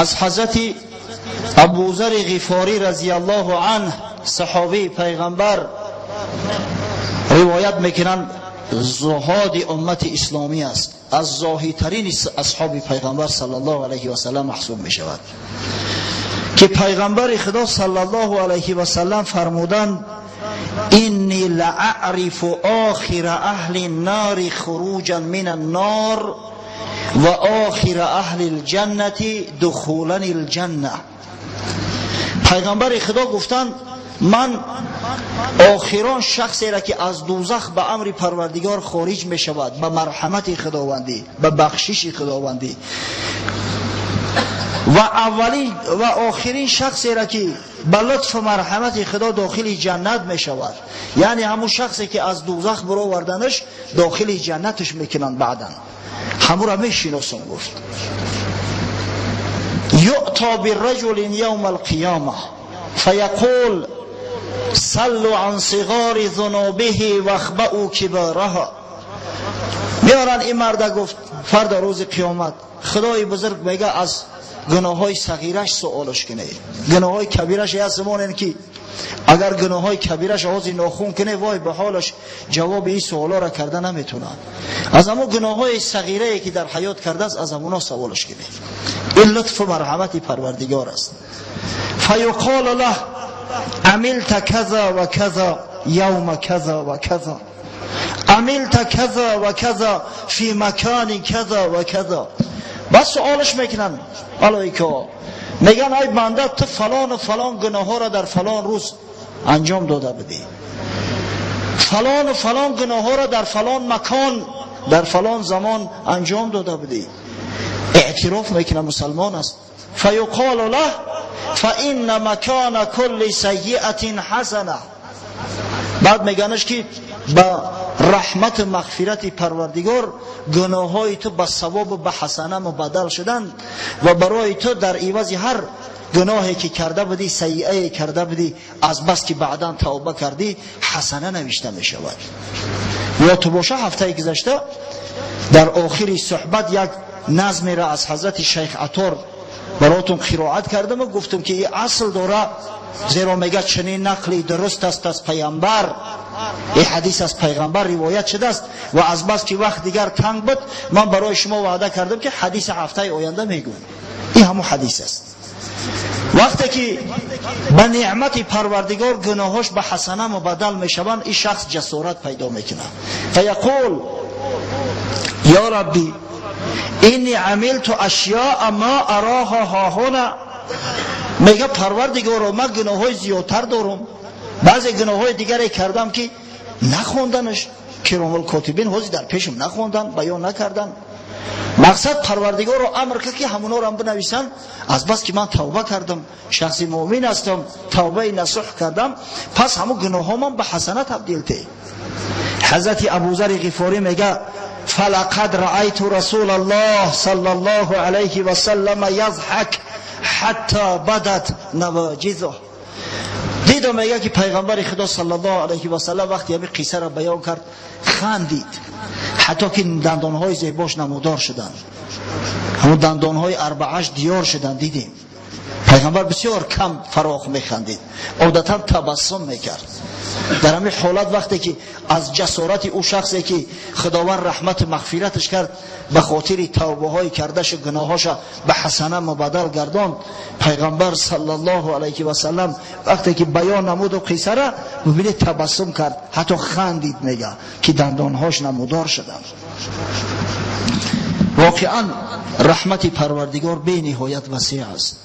Аз ҳазрати Абузари Ғифорӣ разияллоҳу анҳ, саҳобии пайғамбар, ривоят мекунанд: зуҳоди уммати исломӣ аст, аз зоҳидтарин асҳоби пайғамбар саллаллоҳу алайҳи васаллам маҳсуб мешавад, ки пайғамбари худо саллаллоҳу алайҳи васаллам фармуданд: инни лаърифу охира аҳли ннори хуруҷан мин аннор ва охира аҳли лҷаннати духулан лҷанна. Пайғамбари худо гуфтанд: ман охирон шахсеро, ки аз дӯзах ба амри Парвардигор хориҷ мешавад, ба марҳамати худовандӣ, ба бахшиши худовандӣ, ва аввалин ва охирин шахсеро, ки ба лутфу марҳамати худо дохили ҷаннат мешавад, яъне ҳамун шахсе, ки аз дӯзах бароварданаш, дохили ҷаннаташ мекунанд баъдан, ҳамуро мешиносам, гуфт. Юъта бираҷулин явма алқиёма фаяқул: саллу ан сиғори зунубиҳи вахбаъу кибораҳа. Меоранд ин марда, гуфт, фарда рӯзи қиёмат худои бузург мега: аз гуноҳҳои сағираш суолаш кунед, гуноҳҳои кабираш як замоне ки агар гуноҳҳои кабираш оғози нохун кунед, вой ба ҳолаш, ҷавоби ин суолоро карда наметавонад. Аз ҳамон гуноҳҳои сағирае, ки дар ҳаёт кардааст, аз ҳамоно саволаш кунед. Ин лутфу марҳамати Парвардигор аст. Фаюқолу лаҳ: амилта каза ва каза явма каза ва каза, амилта каза ва каза фи макани каза ва каза. Баъд суолаш мекунанд малоикаҳо, мегӯянд: ай банда, ту фалону фалон гуноҳҳоро дар фалон рӯз анҷом дода будӣ, фалону фалон гуноҳҳоро дар фалон макон, дар фалон замон анҷом дода будӣ. Эътироф мекунад, мусалмон аст. Фаюқолу лаҳ: фаинна макона кулли сайиатин ҳасана. Баъд меганаш, ки ба раҳмату мағфирати Парвардигор гуноҳҳои ту ба савобу ба ҳасана мубаддал шуданд ва барои ту дар ивази ҳар гуноҳе, ки карда будӣ, сайиае карда будӣ, аз бас ки баъдан тавба кардӣ, ҳасана навишта мешавад. Ёдту боша, ҳафтаи гузашта дар охири суҳбат як назмеро аз ҳазрати Шайх Атор баротун қироат кардаму гуфтам, ки ин асл дора, зеро мега чунин нақли дуруст аст аз пайғамбар, ин ҳадис аз пайғамбар ривоят шудааст. Ва аз бас ки вақт дигар танг буд, ман барои шумо ваъда кардам, ки ҳадиси ҳафтаи оянда мегӯям. Ин ҳамун ҳадис аст. Вақте ки ба неъмати Парвардигор гуноҳош ба ҳасана мубаддал мешаванд, ин шахс ҷасорат пайдо мекунад. Фаяқул: ё рабби, инни амилту ашёа ма ароҳа ҳоҳуна. Мега: Парвардигоро, ман гуноҳҳои зиёдтар дорам, баъзе гуноҳҳои дигаре кардам, ки нахонданаш киромулкотибин ҳозир дар пешам нахондан, баён накардан. Мақсад, Парвардигорро амр кард, ки ҳамонорам бинависанд. Аз бас ки ман тавба кардам, шахси муъмин ҳастам, тавбаи насӯҳ кардам, пас ҳамун гуноҳҳомам ба ҳасана табдил те. Ҳазрати Абузари Ғифорӣ мега: фалақад раайту расул аллоҳ сала аллоҳу алайҳи васаллама язҳак ҳатто бадат навоҷизуҳ. Дидам, мега, ки пайғамбари худо саллаллоҳу алайҳи васаллам вақти ҳамин қиссаро баён кард, хандид, ҳатто ки дандонҳои зебош намудор шуданд, ҳамун дандонҳои арбааш диёр шуданд. Дидем, пайғамбар бисёр кам фароғ механдид, одатан табассум мекард. Дар ҳамин ҳолат, вақте ки аз ҷасорати ӯ шахсе, ки худованд раҳмату мағфираташ кард, ба хотири тавбаҳои кардашу гуноҳҳоша ба ҳасана мубаддал гардонд, пайғамбар саллаллоҳу алайҳи васаллам вақте ки баён намуду қиссара, бибинед, табассум кард, ҳатто хандид, мега, ки дандонҳош намудор шуданд. Воқеан, раҳмати Парвардигор бениҳоят васеъ аст.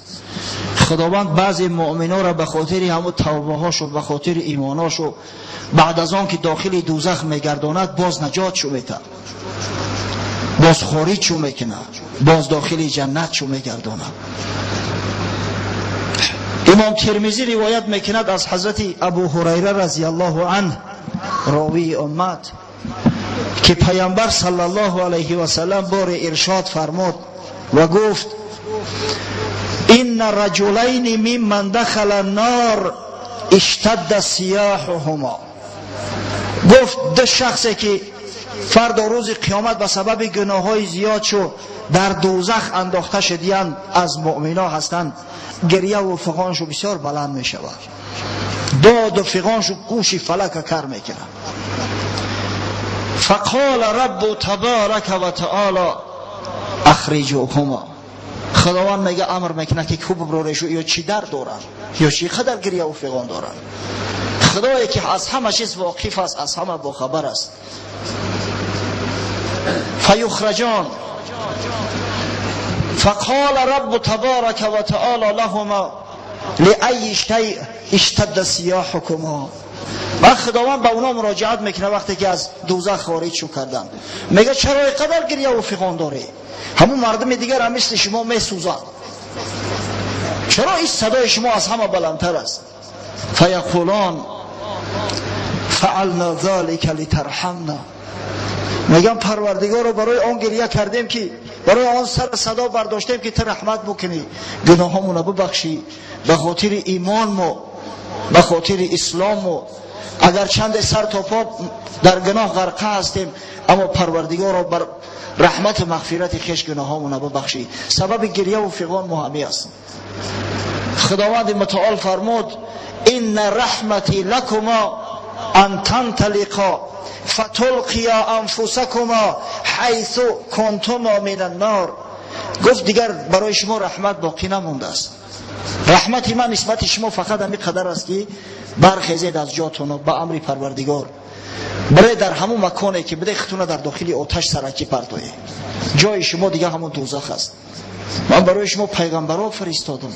Худованд баъзе муъминонро ба хотири ҳамун тавбаҳошу, ба хотири имоношу, баъд аз он ки дохили дӯзах мегардонад, боз наҷотшу метад, боз хориҷшу мекунад, боз дохили ҷаннатшу мегардонад. Имом Термизӣ ривоят мекунад аз ҳазрати Абу Ҳурайра разияллоҳу анҳ, ровии уммат, ки пайғамбар саллаллоҳу алайҳи васаллам боре иршод фармуд ва гуфт: инна раҷулайни мимман дахала нор иштадда сияҳуҳумо. Гуфт, ду шахсе, ки فردا روز قیامت به سبب گناه‌های زیاد شو در دوزخ انداخته شدیان از مؤمنا هستند، گریه و فغانشو بسیار بلند می شود، داد و فغانشو گوش فلک کر میکنه. فقال رب تبارک و تعالی اخرجوهما. خداوند میگه امر میکنه که کو ببرورشو، یا چی در دارن یا چی قدر گریه و فغان دارن. خدایی که از همه چیز واقف است، از همه باخبر است. فیخرجان فقال رب تبارک و تعالی لهما لأی شیء اشتد صیاحکما. و خداوند به اونا مراجعت میکنه وقتی که از دوزخ خارج شو کردن، میگه چرا اینقدر گریه و فغان داری؟ همون مردم دیگر هم مثل شما میسوزند، چرا این صدای شما از همه بلندتر است؟ فیقولان فعلنا ذلك لترحمنا. میگم پروردگار رو برای آن گریه کردیم که برای آن سر صدا برداشتیم که تو رحمت بکنی، گناهامون رو ببخشی، به خاطر ایمان ما، به خاطر اسلام ما. اگر چند سر تا پا در گناه غرقه هستیم، اما پروردگار رو بر رحمت و مغفرت خویش گناهامون رو ببخشی. سبب گریه و فغان ما همی است. خداوند متعال فرمود ان رحمتی لکما ان تنطلقا فتلقیا انفسکما حیث کنتما من النار. گفت دیگر برای شما رحمت باقی نمونده است. رحمت من نسبت شما فقط همین قدر است که برخیزید از جاتون به امر پروردگار، برای در همون مکانی که بده خودتون در داخل آتش سرکی پرتوید. جای شما دیگه همون دوزخ است. من برای شما پیغمبرا فرستادم،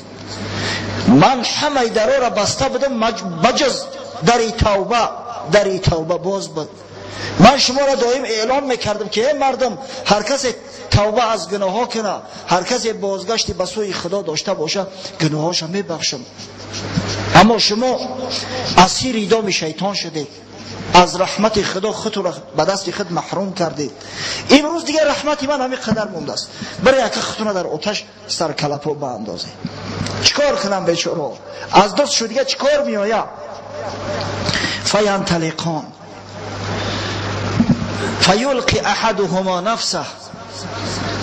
من همه درا را بسته بودم بجز در توبه، در توبه باز بود. من شما را دائم اعلام میکردم که ای مردم، هر کسی توبه از گناه ها کنه، هر کسی بازگشتی به سوی خدا داشته باشه، گناهاش میبخشم. اما شما اسیر دام شیطان شدید، از رحمت خدا خود را به دست خود محروم کردید. امروز دیگه رحمت من همین قدر مونده است، برای که خودتون در آتش سرکلپو باندازید. چیکار کنم بیچاره؟ از دست شو دیگه چیکار میآید؟ فینطلقان فیلقی احدهما نفسه.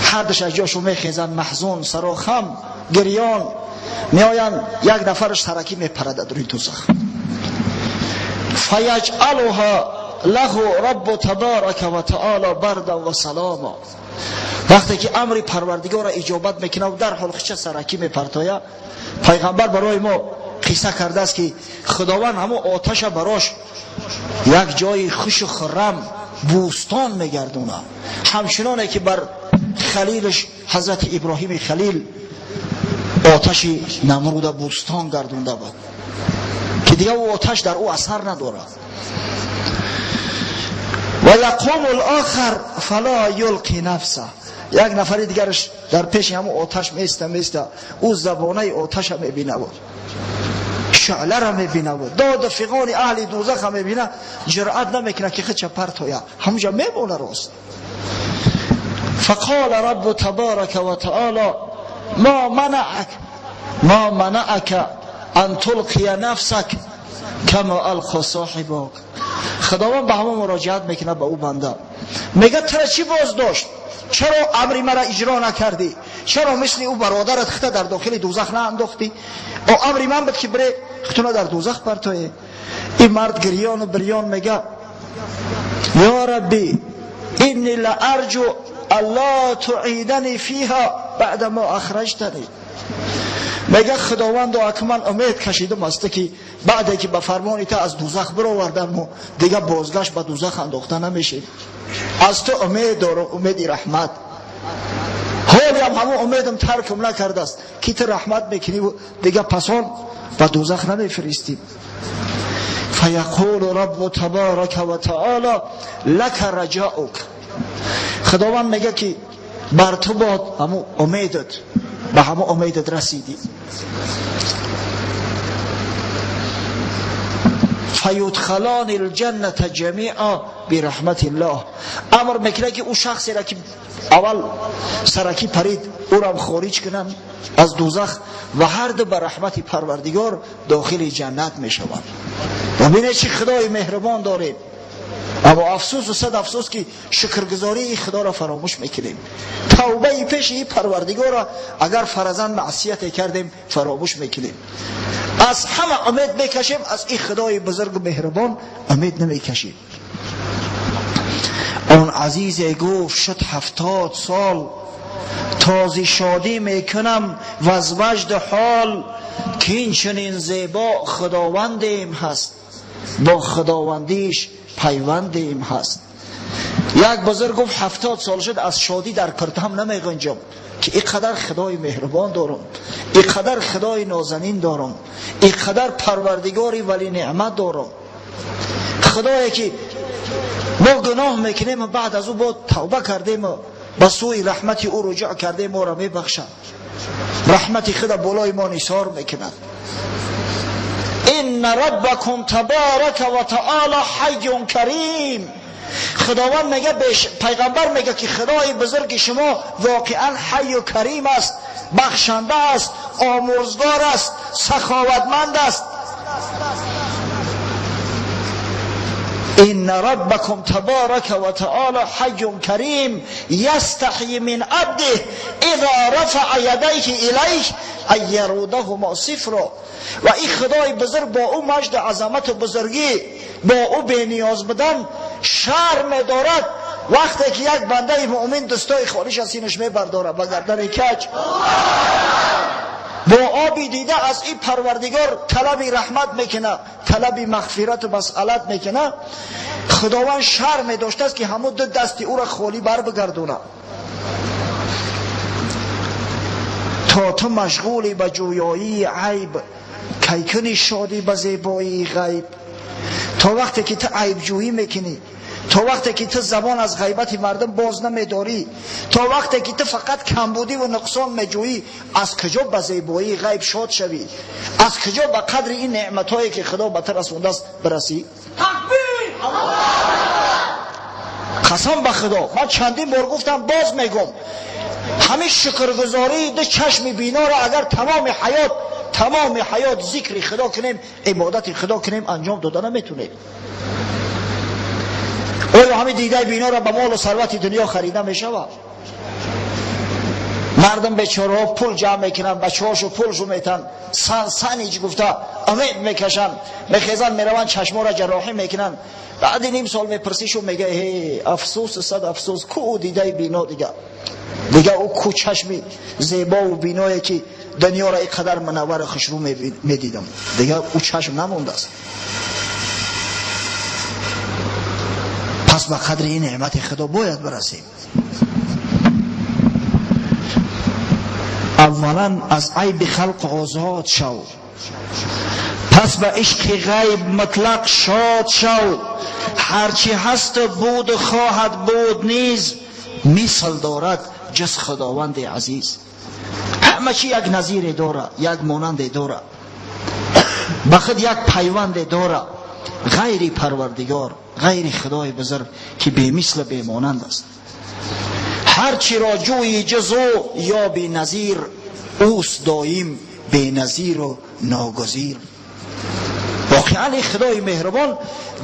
هر دوش از جاشو میخیزن، محزون، سراخم، گریان میآیند. یک نفرش سرکی میپرد در روی دوزخ. فیجعلها له رب تبارک و تعالی بردا و سلاما. وقتی که امر پروردگار را اجابت میکنه و در حال خودش سرکی میپرتاید، پیغمبر برای ما قصه کرده است که خداوند همون آتش براش یک جای خوش و خرم بوستان میگردونه، همچنانه که بر خلیلش حضرت ابراهیم خلیل آتش نمرود بوستان گردونده بود که دیگه او آتش در او اثر ندارد. و یقوم الاخر فلا یلقی نفسه. یک نفر دیگرش در پیش همون آتش میسته، او زبانه آتش میبینه بود، شعله را میبینه بود، داد فغان اهل دوزخ میبینه، جرأت نمیکنه که خودش پرتویه، همونجا میمونه راست. فقال رب تبارک و تعالی ما منعک ان تلقی نفسک کما القى صاحبک. خداوند به همون مراجعت میکنه به او بنده، میگه ترا چی باز داشت؟ چرا امری مرا اجرا نکردی؟ چرا مثل او برادرت خودت در داخل دوزخ نانداختی؟ او امری من بود که بره خودتون در دوزخ پرتوی. این مرد گریان و بریان میگه یا ربی انی لارجو الا تعیدنی فیها بعد ما اخرجتنی. میگه خداوند و من امید کشیدم از که بعد که به فرمانی تا از دوزخ برآوردم و دیگه بازگشت به دوزخ انداخته نمیشه. از تو امید دارم، امید رحمت. حالی هم همون امیدم ترکم نکرده است که تو رحمت میکنی و دیگه پسان به دوزخ نمیفرستی. فیقول رب تبارک و تعالی لک رجاؤک. خداوند میگه که بر تو باد همون امیدت، به همون امیدت رسیدی. فیدخلان الجنة جمیعا برحمت الله. امر میکنه که او شخصی را که اول سرکی پرید او را خارج کنن از دوزخ و هر دو به رحمت پروردگار داخل جنت میشوند. و ببینید چه خدای مهربان داریم. اما افسوس و صد افسوس که شکرگزاری خدا را فراموش میکنیم. توبه پیش این پروردگار را اگر فرضاً معصیت کردیم فراموش میکنیم. از همه امید میکشیم، از این خدای بزرگ و مهربان امید نمیکشیم. آن عزیز گفت شد 70 سال تازی شادی میکنم و از وجد حال، که این چنین زیبا خداوندیم هست، با خداوندیش پیوندیم هست. یک بزرگ گفت 70 سال شد از شادی در کرتم نمیگنجم که اینقدر خدای مهربان دارم، اینقدر خدای نازنین دارم، اینقدر پروردگاری ولی نعمت دارم. خدایی که ما گناه میکنیم و بعد از او با توبه کردیم و به سوی رحمت او رجوع کردیم، ما را میبخشد، رحمت خدا بالای ما نثار میکند. ان ربکم تبارک و تعالی حی کریم. خداوند میگه، پیغمبر میگه که خدای بزرگ شما واقعا حی و کریم است، بخشنده است، آمرزگار است، سخاوتمند است. ان ربکم تبارک و تعالی حی کریم یستحی من عبده اذا رفع یدیه الیه ان یرودهما صفرا. و این خدای بزرگ با او مجد عظمت و بزرگی، با او بی نیاز بودن شرم دارد. وقتی که یک بنده مؤمن دستای خالیش از سینش میبرداره با گردن کج، با آبی دیده از این پروردگار طلب رحمت میکنه، طلب مغفرت و مسئلت میکنه، خداوند شرم داشته است که همون دو دست او را خالی بر بگردونه. تا تو مشغولی به جویایی عیب، کی کنی شادی به زیبایی غیب. تا وقتی که تو عیب جویی میکنی، تا وقتی که تو زبان از غیبت مردم باز نمیداری، تا وقتی که تو فقط کمبودی و نقصان میجویی، از کجا به زیبایی غیب شاد شوی؟ از کجا به قدر این نعمتهایی که خدا به تو رسونده است برسی؟ قسم به خدا من چندین بار گفتم، باز میگم، همین شکرگزاری دو چشم بینا را اگر تمام حیات ذکر خدا کنیم، عبادت خدا کنیم، انجام داده نمیتونیم. آیا همین دیده بینا را به مال و ثروت دنیا خریده میشود؟ مردم بیچاره ها پول جمع میکنن، بچه هاشو پولشو میتن، سن سنیج گفته امید میکشن، میخیزن میروند چشما را جراحی میکنن. بعد نیم سال میپرسیشو میگه هی افسوس صد افسوس، کو دیده بینا دیگه او کو چشمی زیبا و بینایی که دنیا را اینقدر منور خوشرو میدیدم، دیگه او چشم نمونده است. پس به قدر این نعمت خدا باید برسیم. اولا از عیب خلق آزاد شو، پس به عشق غیب مطلق شاد شو. هرچی هست بود و خواهد بود نیز، مثل دارد جز خداوند عزیز. همه چی یک نظیر داره، یک مانند داره، به خود یک پیوند داره، غیر پروردگار، غیر خدای بزرگ که بی مثل بی مانند است. هرچی را جویی جز او یا بی نظیر، اوست دایم بی نظیر و ناگزیر. واقعا خدای مهربان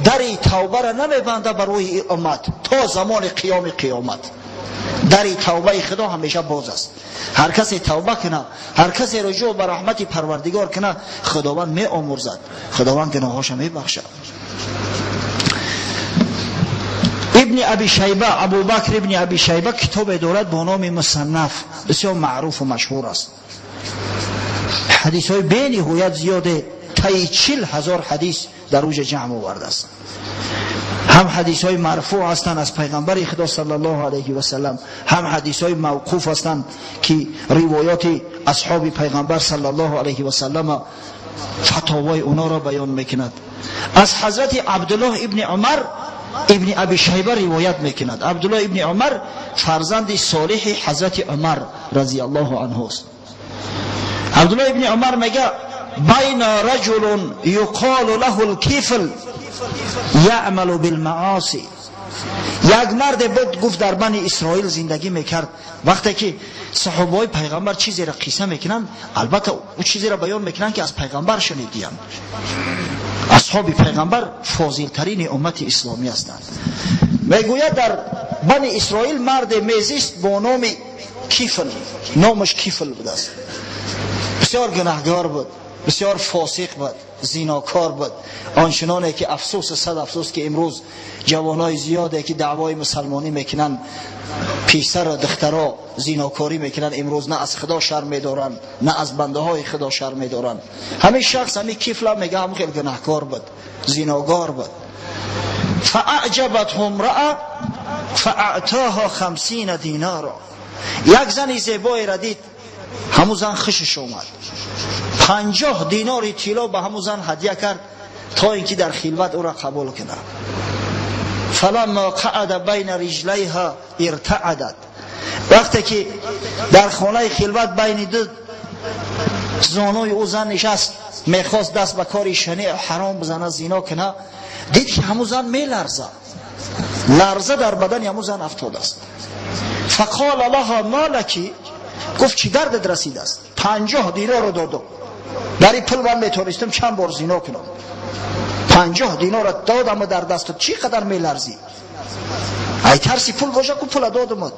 در توبه را نمیبنده بر روی امت تا زمان قیام قیامت. در توبه خدا همیشه باز است. هر کسی توبه کنه، هر کسی رجوع به رحمت پروردگار کنه، خداوند می آمرزد، خداوند گناهاش می بخشد. ابن ابی شیبه، ابوبکر ابن ابی شیبه کتاب دارد با نام مصنف، بسیار معروف و مشهور است. حدیث های بی نهایت زیاده، تای 40,000 حدیث در اوج جمع آورده است. هم حدیث های مرفوع هستند از پیغمبر خدا صلی الله علیه و سلم، هم حدیث های موقوف هستند که روایات اصحاب پیغمبر صلی الله علیه و سلم فتاوای اونا را بیان میکند. از حضرت عبدالله ابن عمر ابن ابی شیبه روایت میکند. عبدالله ابن عمر فرزند صالح حضرت عمر رضی الله عنه است. عبدالله ابن عمر میگه بین رجل یقال له الکفل یعمل بالمعاصی. یک مرد بود گفت در بنی اسرائیل زندگی میکرد. وقتی که صحابه پیغمبر چیزی را قصه میکنن، البته او چیزی را بیان میکنن که از پیغمبر شنیدیم. Асҳоби пайғамбар фозилтарини уммати исломӣ ҳастанд. Мегӯяд дар Бани Исроил марде мезист бо номи Кифл, номаш Кифл будааст. Бисёр гунаҳгор буд, бисёр фосиқ буд, зинокор буд. Ончуноне ки афсӯс, сад афсӯс ки имрӯз ҷавонои зиёде ки даъвои мусалмонӣ мекунанд, писару духтаро зинокорӣ мекунанд, имрӯз на аз Худо шарм медоранд, на аз бандаҳои Худо шарм медоранд. Ҳамин шахс, ҳамин Кифла мега, ҳам хел гунаҳкор буд, зиногор буд. فأعجبته امرأة فأعطاها 50 دینارا. یک زنی زیبایی را دید، همون زن خوشش اومد، 50 دینار طلا به همون زن هدیه کرد تا اینکه در خلوت او را قبول کند. فلما قعد بین رجلیها ارتعدت. وقتی که در خانه خلوت بین دو زانوی او زن نشست، میخواست دست به کاری شنیع حرام بزنه، زینا کنه، دید که همون زن میلرزه، لرزه در بدن همون زن افتاده است. فقال لها ما لکی، گفت چی دردت رسید است؟ 50 دینار رو دادم، در این پول من میتونستم چند بار زینا کنم، 50 دینار رو دادم و در دستت چی قدر میلرزی؟ ای ترسی پول باشه که پول دادم.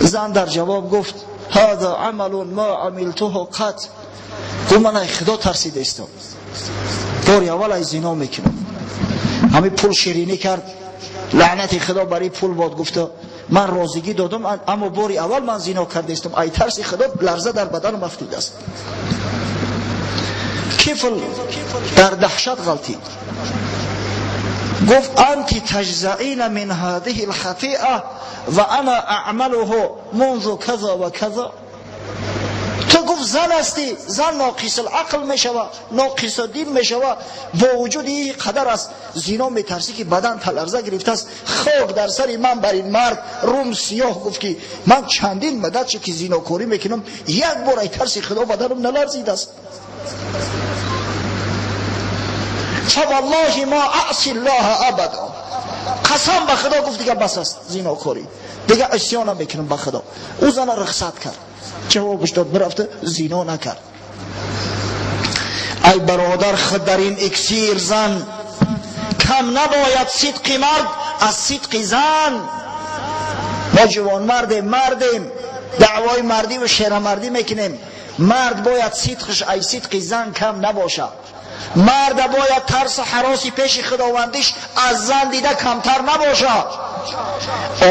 زن در جواب گفت هذا عمل ما عملته قط. گفت من ای خدا ترسیده استم، باری اول ای زینا میکنم. همین پول شیرینی کرد، لعنت خدا برای پول باد. گفت من راضیگی دادم، اما باری اول من زینا کرده استم، ای ترسی خدا لرزه در بدنم افتاده است. کفل در دهشت غلطید، گفت انت تجزعین من هذه الخطیئه و انا اعمله منذ کذا و کذا. تو گفت زن هستی، زن ناقص العقل میشوه، ناقص دین میشوه، با وجود این قدر از زینا میترسی که بدن تلرزه گرفته است. خاک در سر من بر این مرد روم سیاه. گفت که من چندین مدت چه که زیناکاری میکنم، یک بار ای ترسی خدا بدنم نلرزید است. فوالله ما اعصی الله ابدا. قسم به خدا گفت دیگه بس است زیناکاری، دیگه عصیان نمیکنم به خدا. او زن رخصت کرد، جوابش داد، برفته زینا نکرد. ای برادر، خود در این اکسیر زن کم نباید صدق مرد از صدق زن. ما جوان مردیم، دعوای مردی و شیرمردی میکنیم. مرد باید صدقش ای صدق زن کم نباشد. مرد باید ترس حراسی پیش خداوندیش از زن دیده کمتر نباشد.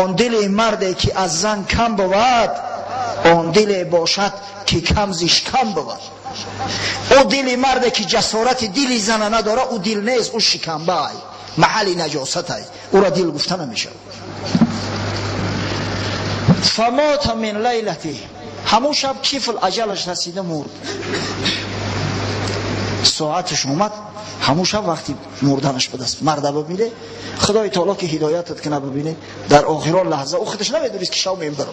آن دل مردی که از زن کم بود، آن دل باشد که کم زیش کم بود. او دل مرد که جسارت دل زن نداره، او دل نیست، او شکمبه ای، محل نجاست ای، او را دل گفته نمیشه. فمات من لیلته. همون شب کیفل اجلش رسیده مرد. ساعتش اومد، همون شب وقتی مردنش به دست مرد ببینه، خدای تعالی که هدایتت کنه ببینه، در آخران لحظه او خودش نمیدونست که شب میبرم،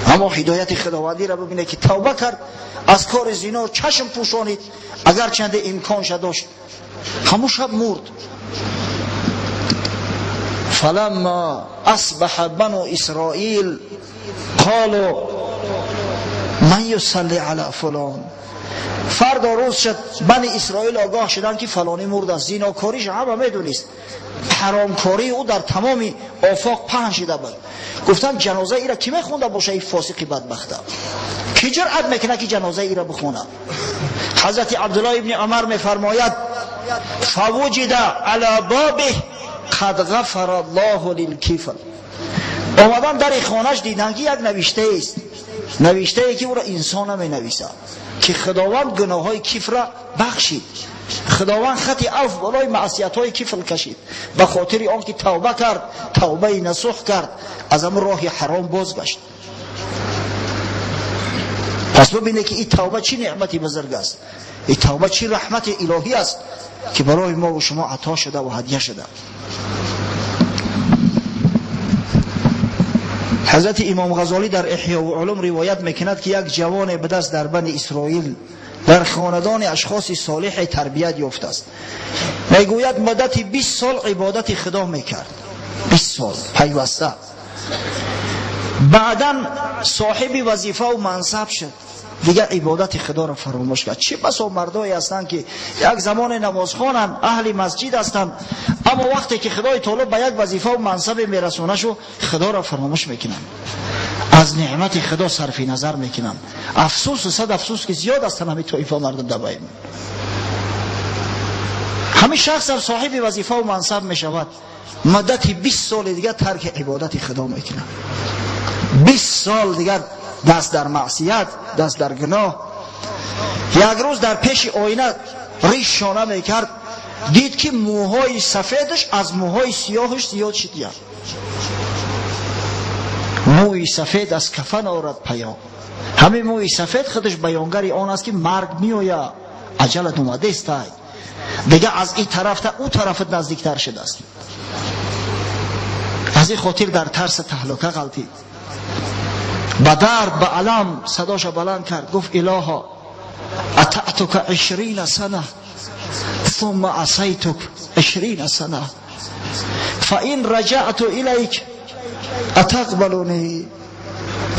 اما هدایت خداوندی را ببینه که توبه کرد، از کار زینا چشم پوشانید، اگر چند امکانش داشت، همون شب مرد. فلما اصبح بنو اسرائیل قالوا من یصلی علی فلان. فردا روز شد، بنی اسرائیل آگاه شدن که فلانی مرد است. زیناکاریش همه میدونست، حرامکاری او در تمام آفاق پهن شده بود. گفتن جنازه ای را کی میخونده باشه این فاسق بدبخته؟ کی جرأت میکنه که جنازه ای را بخونه؟ حضرت عبدالله ابن عمر میفرماید فوجد علی بابه قد غفر الله للکفل. آمدن در خانهش دیدن که یک نوشته است، نوشته ای که او را انسان نمی نویسد، که خداوند گناه های کفر را بخشید، خداوند خط عفو بالای معصیت های کفر کشید، به خاطر آنکه توبه کرد، توبه نصوح کرد، از آن راه حرام بازگشت. پس ببینید که این توبه چی نعمتی بزرگ است، این توبه چی رحمت الهی است که برای ما و شما عطا شده و هدیه شده. حضرت امام غزالی در احیاء و علوم روایت میکند که یک جوان به دست در بنی اسرائیل در خاندان اشخاص صالح تربیت یافته است. میگوید مدت 20 سال عبادت خدا میکرد، 20 سال پیوسته. Баъдан соҳиби вазифа ва мансаб шуд, дигар ибодати худоро фаромӯш кард. Чӣ басо мардое ҳастанд, ки як замоне намозхонанд, аҳли масҷид ҳастанд, аммо вақте ки худои таоло ба як вазифа ва мансабе мерасонашу, худоро фаромӯш мекунанд, аз неъмати худо сарфи назар мекунанд. Афсӯсу сад афсӯс, ки зиёд ҳастанд ҳамин тоифа мардум дар байн. Ҳамин шахс ҳам соҳиби вазифа ва мансаб мешавад, муддати 20 соли дигар тарки ибодати худо мекунад, 20 сол дигар даст дар маъсият, даст дар гуноҳ. Як рӯз дар пеши оина риш шона мекард, дид, ки мӯҳои сафедаш аз мӯҳои сиёҳаш зиёд шидиянд. Мӯи сафед аз кафан орад паём. Ҳамин мӯи сафед худаш баёнгари он аст, ки марг меояд, аҷалат омадестай, дигар аз ин тарафта ӯ тарафат наздиктар шудааст. Аз ин хотир дар тарси таҳлука ғалтид, ба дард, ба алам садоша баланд кард, гуфт: «Илоҳо, أطعتك 20 سنة ثم عصيتك 20 سنة، فإن رجعت إليك أتقبلني؟»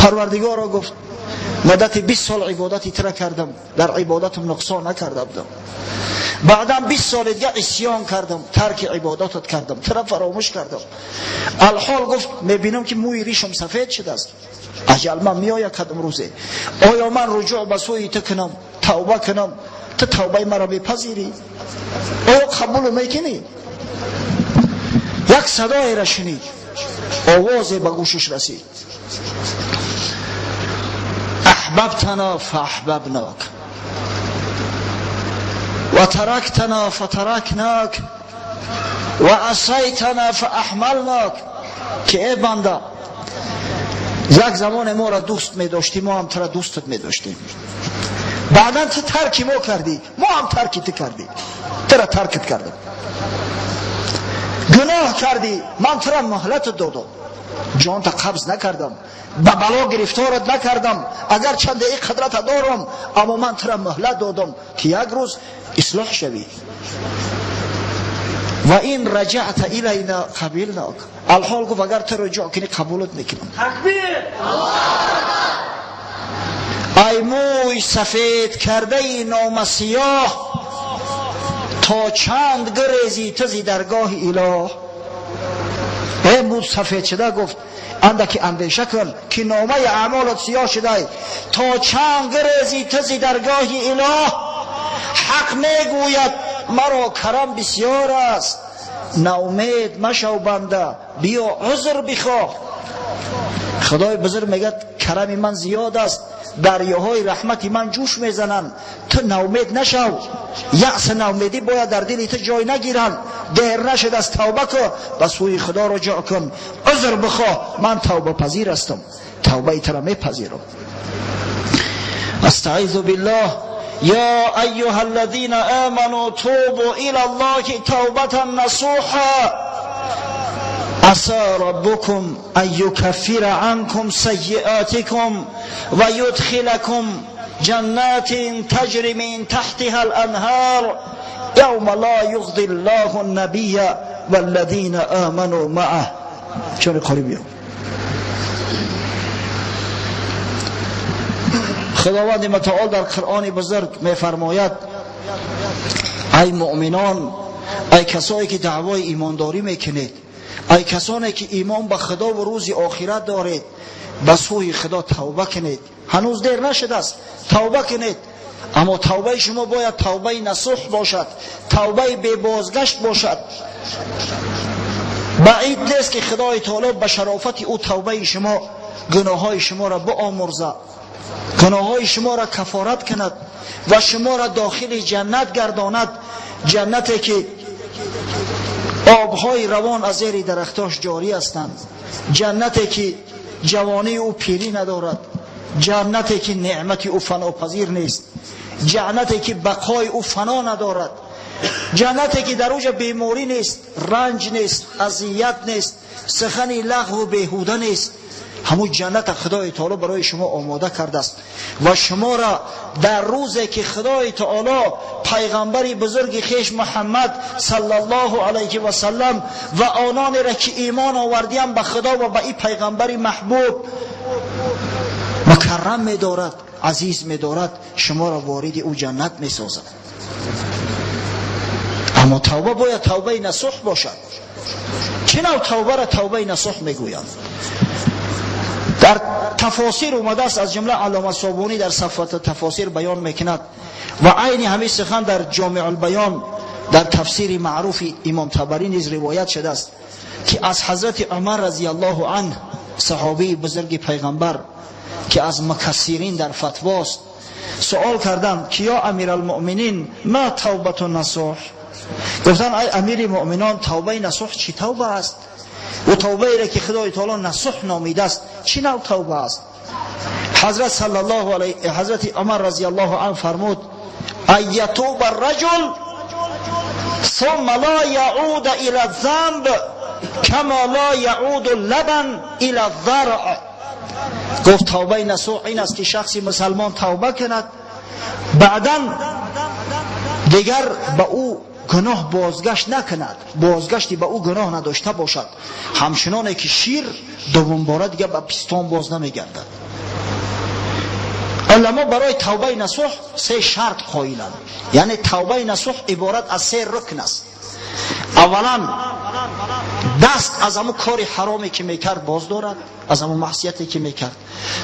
Парвардигоро, гуфт, муддати 20 сол ибодати тира кардам, дар ибодатам нуқсон накарда будам. Баъдан 20 соли дига исён кардам, тарки ибодатат кардам, тира фаромӯш кардам. Алҳол, гуфт, мебинам, ки мӯи ришам сафед шудааст, аҷал ман меояд кадом рӯзе. Оё ман руҷӯъ ба сӯи ту кунам, тавба кунам, ту тавбаи маро мепазирӣ? Оё қабулу мекунӣ? Як садоеро шунид, овозе ба гӯшаш расид: «أحببتنا فأحببناك وتركتنا فتركناك وعصيتنا فأحملناك». Ки э банда, як замоне моро дӯст медоштӣ, мо ҳам тура дӯстат медоштем. Баъдан ту тарки мо кардӣ, мо ҳам тарки ту кардем, тура таркат кардем. Гуноҳ кардӣ, ман тура муҳлатат додам, ҷонта қабз накардам, ба бало гирифторат накардам. Агар чанде ин қудрата дорам, аммо ман тура муҳлат додам, ки як рӯз ислоҳ шавӣ. وإن رجعت إلينا قبلناك. Алҳол, гуфт, агар ту руҷӯъ кунӣ, қабулат мекунам. Такбир! Ай мӯй сафед кардаи номасиёҳ, то чанд гурезӣ ту зи даргоҳи илоҳ? Э мӯй сафед шуда, гуфт, андаки андеша кун, ки номаи аъмолат сиёҳ шудай. То чанд гурезӣ ту зи даргоҳи илоҳ? Ҳақ мегӯяд: маро карам бисёр аст. Наумед машав, банда, биё узр бихоҳ. Худои бузург мегӯяд: карами ман зиёд аст, дарёҳои раҳмати ман ҷӯш мезананд. Ту наумед нашав, яъс, наумедӣ бояд дар дили ту ҷой нагиранд. Дер нашудааст, тавба кун, ба сӯи худо руҷӯъ кун, узр бихоҳ. Ман тавбапазир ҳастам, тавбаи тура мепазирам. أستعيذ بالله. يا أيها الذين آمنوا توبوا إلى الله توبة نصوحا، عسى ربكم أن يكفر عنكم سيئاتكم ويدخلكم جنات تجري من تحتها الأنهار، يوم لا يخزي الله النبي والذين آمنوا معه. چون قریب خداوند متعال در قرآن بزرگ میفرماید: ای مؤمنان، ای کسایی که دعوای ایمانداری میکنید، ای کسانی که ایمان به خدا و روز آخرت دارید، به سوی خدا توبه کنید. هنوز دیر نشده است، توبه کنید. اما توبه شما باید توبه نصوح باشد، توبه بی بازگشت باشد. بعید نیست که خدای تعالی به شرافت او توبه شما گناه شما را بآمرزد، گناه شما را کفارت کند و شما را داخل جنت گرداند، جنتی که آبهای روان از زیر درختاش جاری هستند، جنتی که جوانی او پیری ندارد، جنتی که نعمت او فناپذیر نیست، جنتی که بقای او فنا ندارد، جنتی که در اوجا بیماری نیست، رنج نیست، اذیت نیست، سخن لغو و بیهوده نیست. همون جنت خدای تعالی برای شما آماده کرده است و شما را در روزی که خدای تعالی پیغمبر بزرگ خویش محمد صلی الله علیه و سلم و آنانی را که ایمان آوردیم به خدا و به این پیغمبر محبوب مکرم می‌دارد، عزیز می‌دارد، شما را وارد او جنت می‌سازد. اما توبه باید توبه نصوح باشد. چه نوع توبه را توبه نصوح میگویند؟ در تفاسیر اومده است، از جمله علامه صابونی در صفحات تفاسیر بیان میکند و عین همین سخن در جامع البیان در تفسیر معروف امام طبری نیز روایت شده است که از حضرت عمر رضی الله عنه، صحابی بزرگ پیغمبر که از مکثرین در فتواست، سوال کردم که یا امیرالمؤمنین ما توبة النصوح؟ گفتن ای امیر مؤمنان توبه نصوح چی توبه است؟ و توبه ای را که خدای تعالی نصوح نامیده است چی نوع توبه است؟ حضرت صلی الله علیه حضرت عمر رضی الله عنه فرمود ای یتوب الرجل ثم لا یعود الى الذنب کما لا یعود اللبن الى الضرع. گفت توبه نصوح این است که شخصی مسلمان توبه کند، بعدا دیگر به او گناه بازگشت نکند، بازگشتی به او گناه نداشته باشد، همچنانه که شیر دوم باره دیگه به پستان باز نمیگردد. علما برای توبه نصوح سه شرط قائلند، یعنی توبه نصوح عبارت از سه رکن است. اولا دست از همون کار حرامی که میکرد باز دارد، از همون معصیتی که میکرد.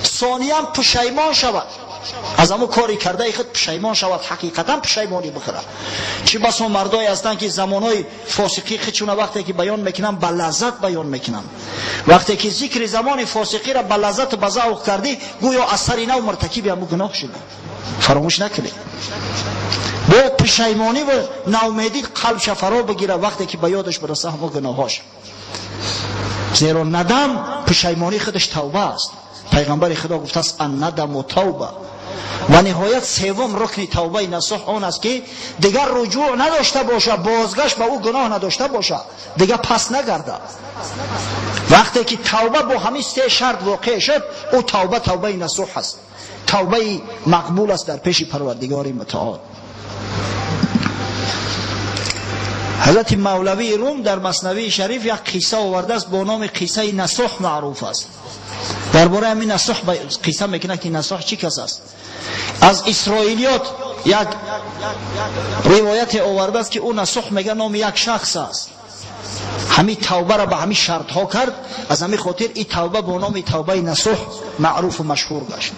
ثانیا پشیمان شود، از همون کاری کرده خود پشیمان شود، حقیقتا پشیمانی بخورد. چی بسا مردایی هستند که زمانهای فاسقی خودشون وقتی که بیان میکنن به لذت بیان میکنن، وقتی که ذکر زمان فاسقی را به لذت و به ذوق کردی گویا از سر نو مرتکب همون گناه شدی. فراموش نکنید با پشیمانی و ناامیدی قلبش فرا بگیره وقتی که به یادش برسه همون گناهاش، زیرا ندم پشیمانی خودش توبه است. پیغمبر خدا گفته است الندم و توبه. و نهایت سوم رکن توبه نصوح آن است که دیگر رجوع نداشته باشه، بازگشت به او گناه نداشته باشه، دیگر پس نگرده. وقتی که توبه با همین سه شرط واقع شد، او توبه توبه نصوح است، توبه مقبول است در پیش پروردگار متعال. حضرت مولوی روم در مثنوی شریف یک قصه آورده است با نام قصه نصوح معروف است. درباره همین نصوح قصه میکنه که نصوح چی کس است. از اسرائیلیات یک روایت آورده است که او نصوح میگه نام یک شخص است. همین توبه را به همین شرط ها کرد، از همین خاطر این توبه با نام توبه نصوح معروف و مشهور گشت.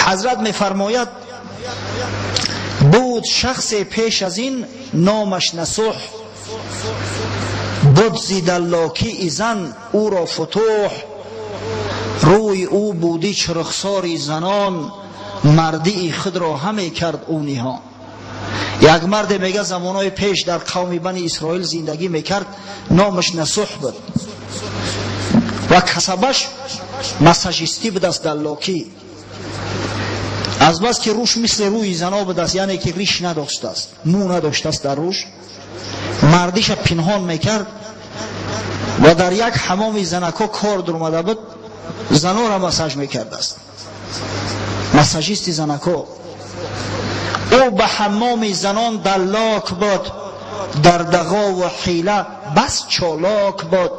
حضرت میفرماید بود شخص پیش از این نامش نصوح، بود زی دلاکی زن او را فتوح، روی او بودی چرخساری زنان، مردی خود را همه کرد او نهان. یک مرد میگه زمانهای پیش در قوم بنی اسرائیل زندگی میکرد، نامش نصوح بود و کسبش مساجستی بود از دلاکی. از بس که روش مثل روی زنا بود است، یعنی که ریش نداشته است، مو نداشته است در روش، مردیش پنهان میکرد و در یک حمام زنکا کار در اومده بود، زنا را مساج میکرد است، مساجیست زنکا. او به حمام زنان دلاک بود، در دغا و حیله بس چالاک بود،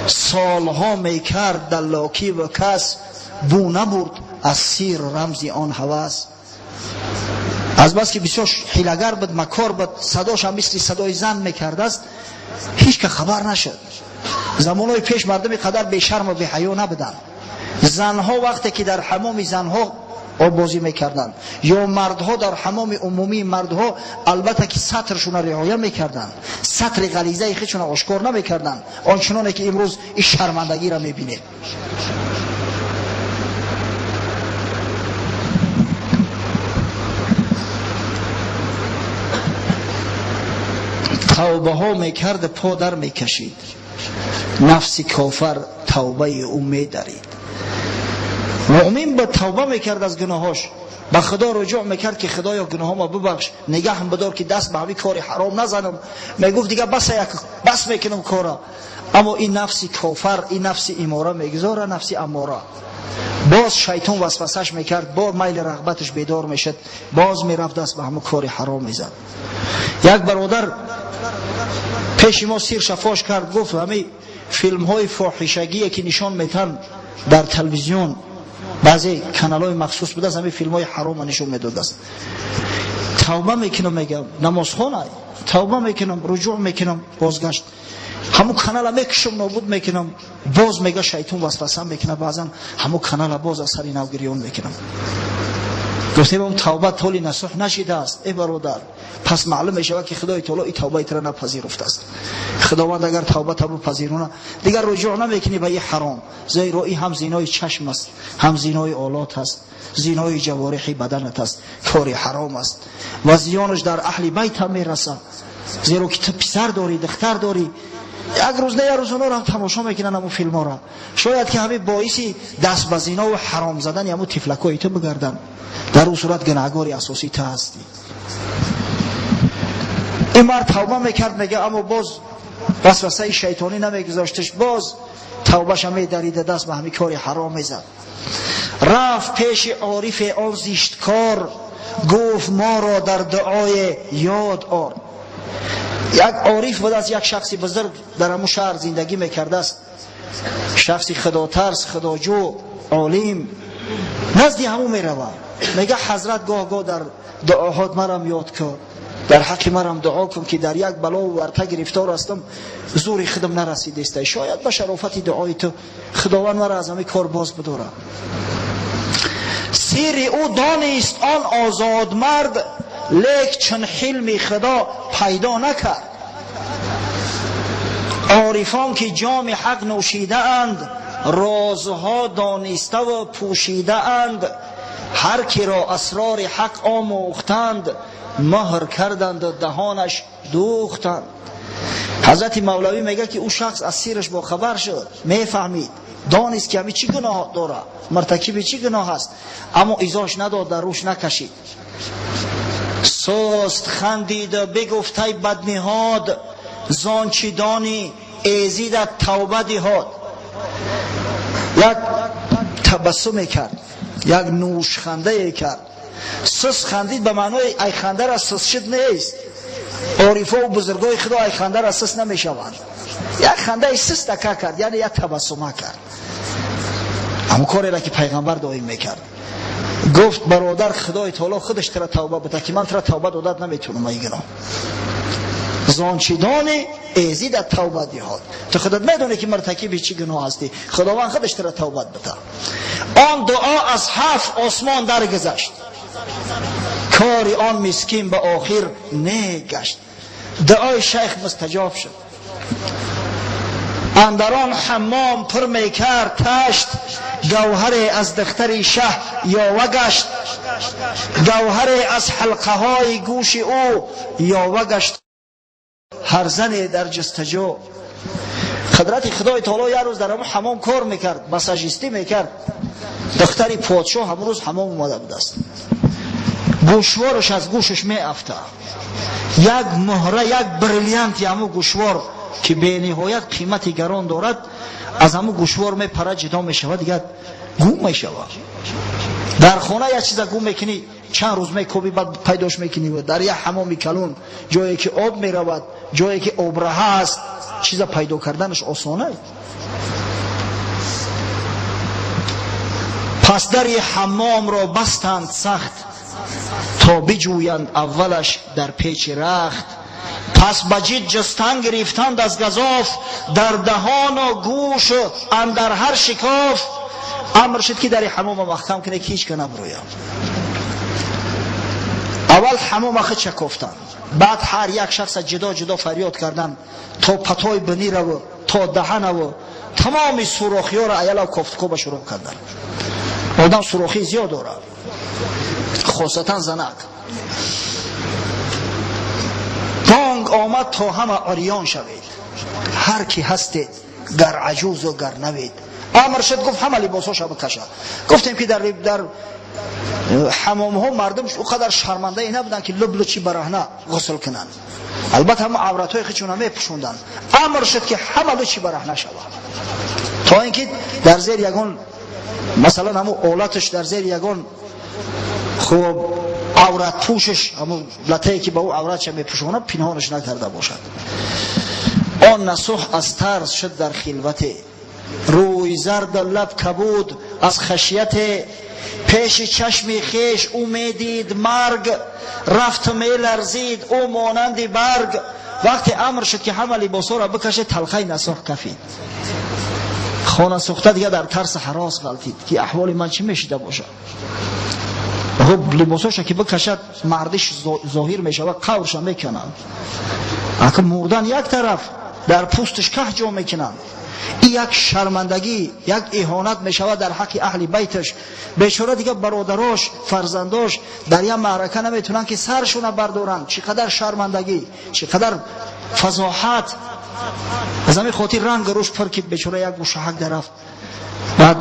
سالها میکرد دلاکی و کس، بو نبرد از سیر رمزی آن هوس. از بس که بسیار حیله‌گر بود، مکار بود، صداش هم مثل صدای زن میکرد است، هیچ که خبر نشد. زمانهای پیش مردم قدر بی شرم و بی حیا نبودند. زنها وقتی که در حمام زنها آب بازی میکردند یا مردها در حمام عمومی مردها، البته که سطرشون رعایت میکردند، سطر غلیظه خودشون آشکار نمیکردند، آنچنانه که امروز این شرمندگی را میبینید. توبه ها میکرد، پا در میکشید، نفس کافر توبه او میدرید. مؤمن به توبه میکرد از گناهاش، به خدا رجوع میکرد که خدایا گناهامو ببخش، نگهم بدار که دست به همین کار حرام نزنم. میگفت دیگه بس یک بس میکنم کارا. اما این نفس کافر، این نفس اماره میگذاره، نفس اماره. باز شیطان وسوسش میکرد، با میل رغبتش بیدار میشد، باز میرفت دست به همون کار حرام میزد. یک برادر پیش ما سیر شفاش کرد، گفت همین فیلم های فاحشگی که نشان میتن Дар телевизион баъзе каналҳои махсус будааст, ҳамин филмҳои ҳарома нишон медодааст. Тавба мекунам, мегам, намозхона тавба мекунам, руҷӯъ мекунам, бозгашт. Ҳамун канала мекушам, нобуд мекунам, боз мега шайтон васваса мекунад, баъзан ҳамун канала боз аз сари нав гирён мекунам. Гуфтем тавба толи насуҳ нашидааст, эй бародар. Пас маълум мешавад ки Худои таоло ин тавбаи туро напазируфтааст. Худованд агар тавбата бипазируна, дигар руҷӯъ намекунӣ ба ин ҳаром, зеро ин ҳам зинои чашм аст, ҳам зинои олот аст, зинои ҷавориҳи баданат аст, кори ҳаром аст ва зиёнаш дар аҳли байт ҳам мерасад, зеро ки ту писар дорӣ, духтар дорӣ. Як рӯз не як рӯз онҳоро ҳам тамошо мекунанд, ҳамун филмҳоро. Шояд ки ҳамин боиси даст ба зино ва ҳаром задани ҳамун тифлакҳои ту бигарданд. Дар он сурат гунаҳгори асосӣ ту ҳастӣ. Ин мард тавба мекард, мега, аммо боз васвасаи шайтонӣ намегузошташ, боз тавбаша медарида, даст ба ҳамин кори ҳаром мезад. Рафт пеши орифе он зишткор, гуфт моро дар дуое ёд ор. Як ориф будааст, як шахси бузург дар ҳамун шаҳр зиндагӣ мекардааст, шахси худотарс, худоҷӯ, олим. Назди ҳамун меравад, мега ҳазрат, гоҳ-гоҳ дар дуоҳот марам ёд кун, дар ҳаққи марам дуо кун, ки дар як балову варта гирифтор ҳастам, зури худам нарасидеста. Шояд ба шарофати дуои ту Худованд мара аз ҳамин кор боз бидорад. Сирри ӯ донист он озодмард, лек чун ҳилми Худо пайдо накард. Орифон ки ҷоми ҳақ нӯшидаанд, розҳо дониставу пӯшидаанд, ҳар киро асрори ҳақ омӯхтанд, муҳр карданду даҳонаш дӯхтанд. Ҳазрати Мавлавӣ мегӯяд ки ӯ шахс аз сираш бохабар шуд, мефаҳмид, донист ки ҳамин чӣ гуноҳ дорад, муртакиби чӣ гуноҳ аст, аммо изош надод, дар рӯш накашид. Суст хандиду бигуфт ай бадниҳод, зон чӣ донӣ эзидат тавба диҳод. Як табассуме кард, як нӯшхандае кард. Сус хандид ба маънои ай хандара сус шуд нест. Орифо бузургои Худо ай хандара сус намешаванд. Як хандаи сустака кард, яъне як табассума кард, ҳамон кореро ки пайғамбар доим мекард. Гуфт бародар, Худои таоло худаш тура тавба буда, ки ман тура тавба додад наметавонам ай гуноҳ. Зон чӣ донӣ эзидат тавба диҳод. Ту худат медонӣ ки муртакиби чӣ гуноҳ ҳастӣ, Худованд худаш тура тавбат буда. Он дуо аз ҳафт осмон даргузашт, кори он мискин ба охир негашт. Дуои шайх мустаҷоб шуд. Андар он ҳаммом пур мекард ташт, гавҳаре аз духтари шаҳ ёва гашт, гавҳаре аз ҳалқаҳои гӯши ӯ ёва гашт, ҳар зане дар ҷустаҷӯ. Қудрати Худои таоло, як рӯз дар ҳамон ҳамом кор мекард, массажистӣ мекард. Духтари подшоҳ ҳамон рӯз ҳамом омада будааст. Гӯшвораш аз гӯшаш меафта, як муҳра, як бриллианти ҳамун гӯшвор, ки бениҳоят қимати гарон дорад, аз ҳамун гӯшвор мепарад, ҷудо мешавад, дигар гум мешавад. Дар хона як чиза гум мекунӣ, чанд рӯз мекобӣ, баъд пайдош мекунӣ. Дар як ҳамоми калон, ҷое ки об меравад, ҷое ки обраҳа аст, чиза пайдо карданаш осона. Пас дари ҳаммомро бастанд сахт, то биҷӯянд аввалаш дар печи рахт. Пас ба ҷид ҷустан гирифтанд аз газоф, дар даҳону гӯшу андар ҳар шикоф. Амр шуд ки дари ҳамома маҳкам кунед, ки ҳеҷ ка набурӯяд. Аввал ҳамома худша кофтанд, баъд ҳар як шахса ҷудо ҷудо фарёд карданд, то патои бинираву то даҳанаву тамоми сурохиёро аялав кофтукоба шурӯъ карданд. Одам сурохӣ зиёд дорад, хосатан занак. Бонг омад то ҳама урён шавед, ҳар ки ҳастед, гар аҷузу гар навед. Амр шуд, гуфт ҳама либосҳоша бикашад. Гуфтем ки дар ҳамомҳо мардум ӯ қадар шармандае набуданд, ки лублучи бараҳна ғусл кунанд. Албатта ҳама авратҳои худшона мепӯшонданд. Амр шуд ки ҳама лучи бараҳна шавад, то ин ки дар зери ягон, масалан, ҳамун олаташ, дар зери ягон хуб авратпӯшаш, ҳамун латае ки ба ӯ авратша мепӯшонад, пинҳонаш накарда бошад. Он насуҳ аз тарс шуд дар хилвате, рӯй Рӯй зард, лаб кабуд аз хашият, пеши чашми хеш ӯ медид марг, рафт меларзид ӯ монанди барг. Вақте амр шуд ки ҳама либосҳоро бикашед, талхаи насоҳ кафид. Хона сӯхта дига дар тарси ҳарос ғалтид ки аҳволи ман чӣ мешида бошад. Хуб, либосҳоша ки бикашад, мардиш зоҳир мешавад, қаврша мекунанд. Ака мурдан як тараф, дар пӯсташ каҳ ҷо мекунанд. Ин як шармандагӣ, як иҳонат мешавад дар ҳаққи аҳли байташ. Бечора дига бародарош, фарзандош дар як маърака наметавонанд ки саршона бардоранд. Чӣ қадар шармандагӣ, чӣ қадар фазоҳат. Аз ҳамин хотир ранг рӯш пур ки бечора як гӯшаҳак дарафт. Баъд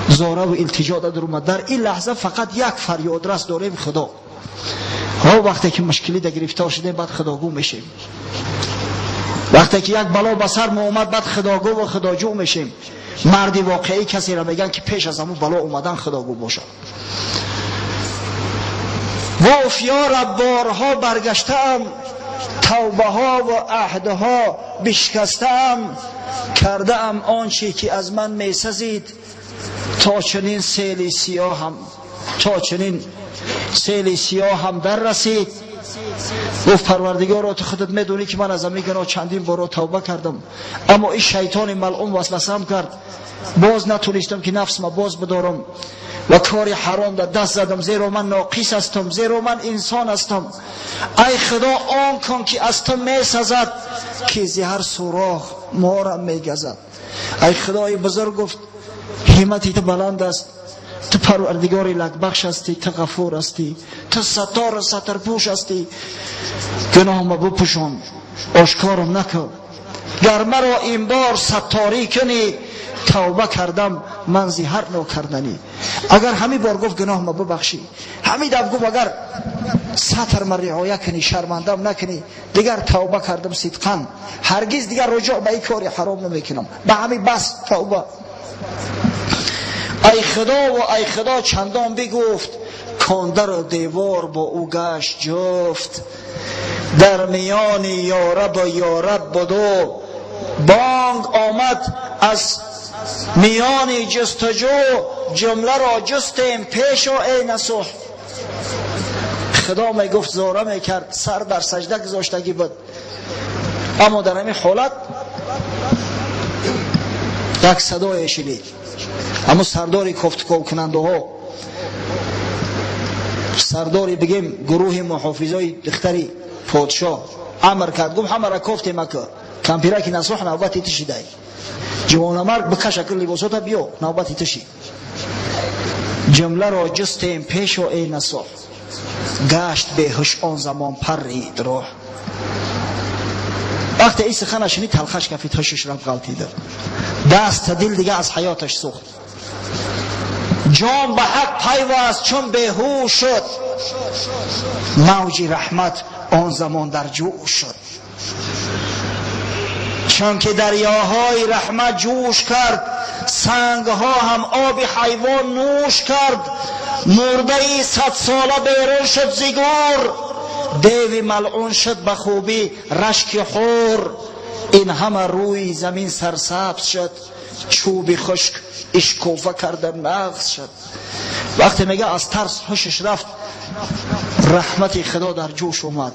зораву илтиҷо дар омад. Дар ин лаҳза фақат як фарёдрас дорем: Худо. Ҳо, вақте ки мушкилида гирифтор шудем, баъд худогӯ мешем. Вақте ки як бало ба сар мо омад, баъд худогӯ ва худоҷӯ мешем. Марди воқеӣ касеро мегӯянд ки пеш аз ҳамун бало омадан худогӯ бошад. Гуфт: ё Раб, борҳо баргаштаам, тавбаҳо ва аҳдҳо бишкастаам, кардаам он чи ки аз ман месазид, то чунин сели сиёҳам, то чунин сели сиёҳам дар расид. Гуфт: Парвардигоро, ту худат медонӣ ки ман аз ҳамин гуноҳ чандин боро тавба кардам, аммо ин шайтони малъун васвасам кард, боз натонистам ки нафсма боз бидорам ва кори ҳаром дар даст задам, зеро ман ноқис ҳастам, зеро ман инсон ҳастам. Ай Худо, он кун ки аз ту месазад, ки зи ҳар сурох морам мегазад. Ай Худои бузург, гуфт, ҳиммати ту баланд аст, ту Парвардигори лакбахш ҳастӣ, ту Ғафур ҳастӣ, ту Саттору сатрпӯш ҳастӣ. Гуноҳма бупӯшон, ошкорам накун. Гар маро ин бор сатторӣ кунӣ, тавба кардам ман зи ҳар нокарданӣ. Агар ҳамин бор, гуфт, гуноҳма бубахшӣ, ҳамин даф, гуфт, агар сатрма риоя кунӣ, шармандам накунӣ, дигар тавба кардам сидқан, ҳаргиз дигар руҷӯъ ба ин кори ҳаром намекунам. Ба ҳамин бас тавба. Ай Худо ва ай Худо чандон бигуфт, кондару девор бо ӯ гашт ҷуфт. Дар миёни ёрабу ёраб буду бонг омад аз миёни ҷустуҷӯ, ҷумларо ҷустем пешо, эй Насӯҳ. Худо мегуфт, зора мекард, сар дар саҷда гузоштагӣ буд, аммо дар ҳамин ҳолат як садое шунид. Аммо сардори кофтуковкунандаҳо, сардори, бигем, гурӯҳи муҳофизои духтари подшоҳ амр кард, гуфт: ҳамара кофтем, ака кампираки Насӯҳ, навбати ту шидай. Ҷавонамарг, бикаш ака либосота, биё, навбати ту шид. Ҷумларо ҷустем пешо, эй Насӯҳ, гашт беҳуш он замон, паррид рӯҳ. Вақте ин сухана шунид, талхаш кафид, ҳушиш рафт, ғалтида, даст та дил дига аз ҳаёташ сӯхт. Ҷон ба ҳақ пайваст, чун беҳуш шуд, мавҷи раҳмат он замон дар ҷӯш шуд. Чунки дарёҳои раҳмат ҷӯш кард, сангҳо ҳам оби ҳайвон нӯш кард. Мурдаи садсола берун шуд зи гӯр, деви малъун шуд ба хубӣ рашки ҳур. Ин ҳама рӯи замин сарсабз шуд, чӯби хушк ишкофа карда нағз шуд. Вақте мега, аз тарс ҳушиш рафт, раҳмати Худо дар ҷӯш омад.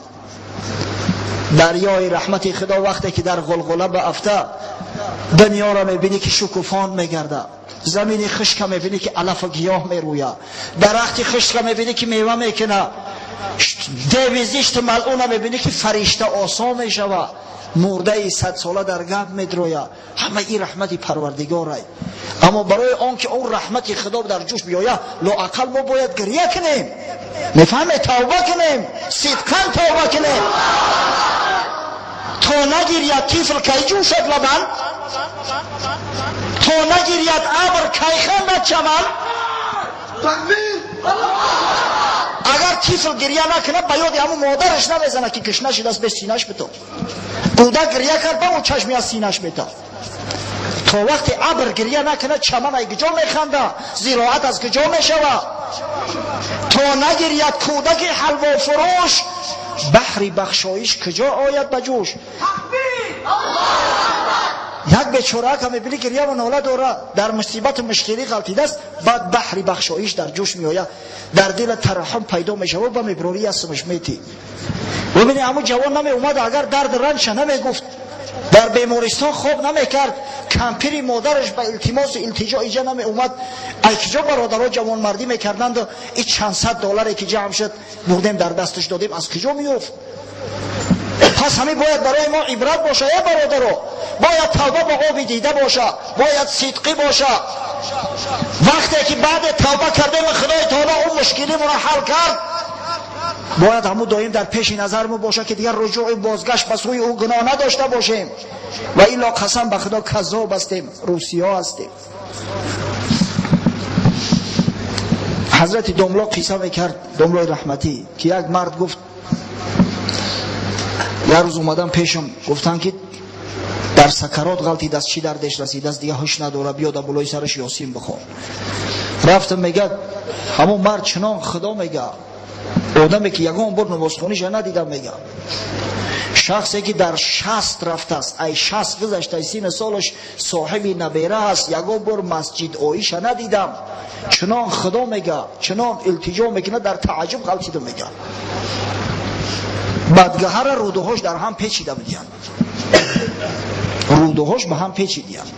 Дарёи раҳмати Худо вақте ки дар ғулғула баафта, дунёро мебинӣ ки шукуфон мегарда, замини хушка мебинӣ ки алафу гиёҳ мерӯя, дарахти хушка мебинӣ ки мева мекуна, деви зишту малъуна мебинӣ ки фаришта осон мешава, мурдаи садсола дар гап медроя. Ҳама ин раҳмати Парвардигорай. Аммо барои он ки он раҳмати Худо дар ҷӯш биёя, лоақал мо бояд гирья кунем, мефаҳме, тавба кунем, сидқан тавба кунем. То нагирьяд тифл, кай ҷӯшад лабан? То нагирьяд абр, кай хандад чаман? Агар тифл гирья накунад, ба ёди ҳамун модараш намезанад, ки гушна шудааст, бе синаш бито. Кӯдак гирья кард, ба он чашми аз синаш метав. То вақте абр гирья накунад, чаман ай куҷо механда, зироат аз куҷо мешавад? То нагирьяд кӯдаки ҳалвофурӯш, баҳри бахшоиш куҷо ояд ба ҷӯш? Як бечора ка мебинӣ ки гирья ва нола дора, дар мусибату мушкилӣ ғалтидааст, баъд баҳри бахшоиш дар ҷӯш меояд, дар дила тараҳҳум пайдо мешавад, ба меброрӣ ясмаш метӣ. Бибинӣ, ҳамун ҷавон намеомад, агар дард ранҷша намегуфт, дар бемористон хоб намекард, кампири модараш ба илтимосу илтиҷо иҷа намеомад, ай киҷо бародаро ҷавонмардӣ мекарданду и чанд сад долларе ки ҷамъ шуд бурдем дар дасташ додем, аз киҷо меёфт? Пас ҳамин бояд барои мо ибрат боша, э бародаро, бояд тавба ба оби дида боша, бояд сидқӣ боша. Вақте ки баъде тавба кардем Худои таоло он мушкилимонро ҳал кард, бояд ҳамун доим дар пеши назармо боша ки дигар руҷӯи бозгашт ба сӯи ӯ гуноҳ надошта бошем, ва илло қасам ба Худо каззоб ҳастем, русиё ҳастем. Ҳазрати домло қисса мекард, домлои раҳматӣ, ки як мард гуфт, як рӯз омадам пешам, гуфтанд ки дар сакарот ғалтидааст, чӣ дардеш расидааст, дига ҳуш надора, биё дар болои сараш Ёсин бихон. Рафтам, мегӯяд, ҳамон мард чунон Худо мега, одаме ки ягон бор намозхониша надидам, мега, шахсе ки дар 60 рафтааст, ай 60 гузашта, ай сину солаш соҳиби набера ҳаст, ягон бор масҷид оиша надидам, чунон Худо мега, чунон илтиҷо мекунад, дар тааҷҷуб ғалтидам, мега. Бадгаҳара рӯдуҳош дар ҳам печида будиянд, рӯдуҳош ба ҳам печидиянд,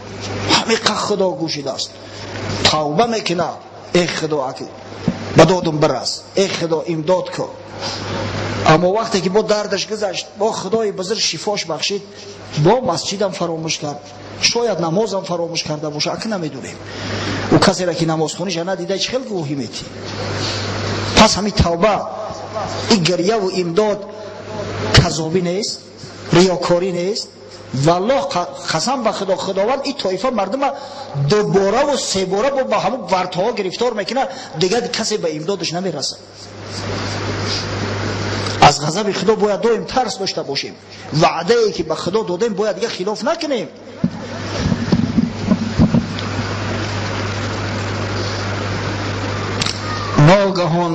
ҳамиқа Худо гӯшидааст, тавба мекунад, э Худо, аки ба додум бирас, э Худо, имдод кун. Аммо вақте ки бо дардаш гузашт, бо Худои бузург шифош бахшид, бо масҷидам фаромӯш кард, шояд намозам фаромӯш карда боша, аки намедонем. Ӯ касеро ки намозхониша надида, чӣ хел гувоҳӣ метӣ? Пас ҳамин тавба, и гирьяву имдод казобӣ нест, риёкорӣ нест. Валлоҳ, қасам ба Худо, Худованд ин тоифа мардума дубораву себора бо ба ҳамун вартҳо гирифтор мекунад, дигар касе ба имдодаш намерасад. Аз ғазаби Худо бояд доим тарс дошта бошем, ваъдае ки ба Худо додем бояд дигар хилоф накунем. Ногаҳон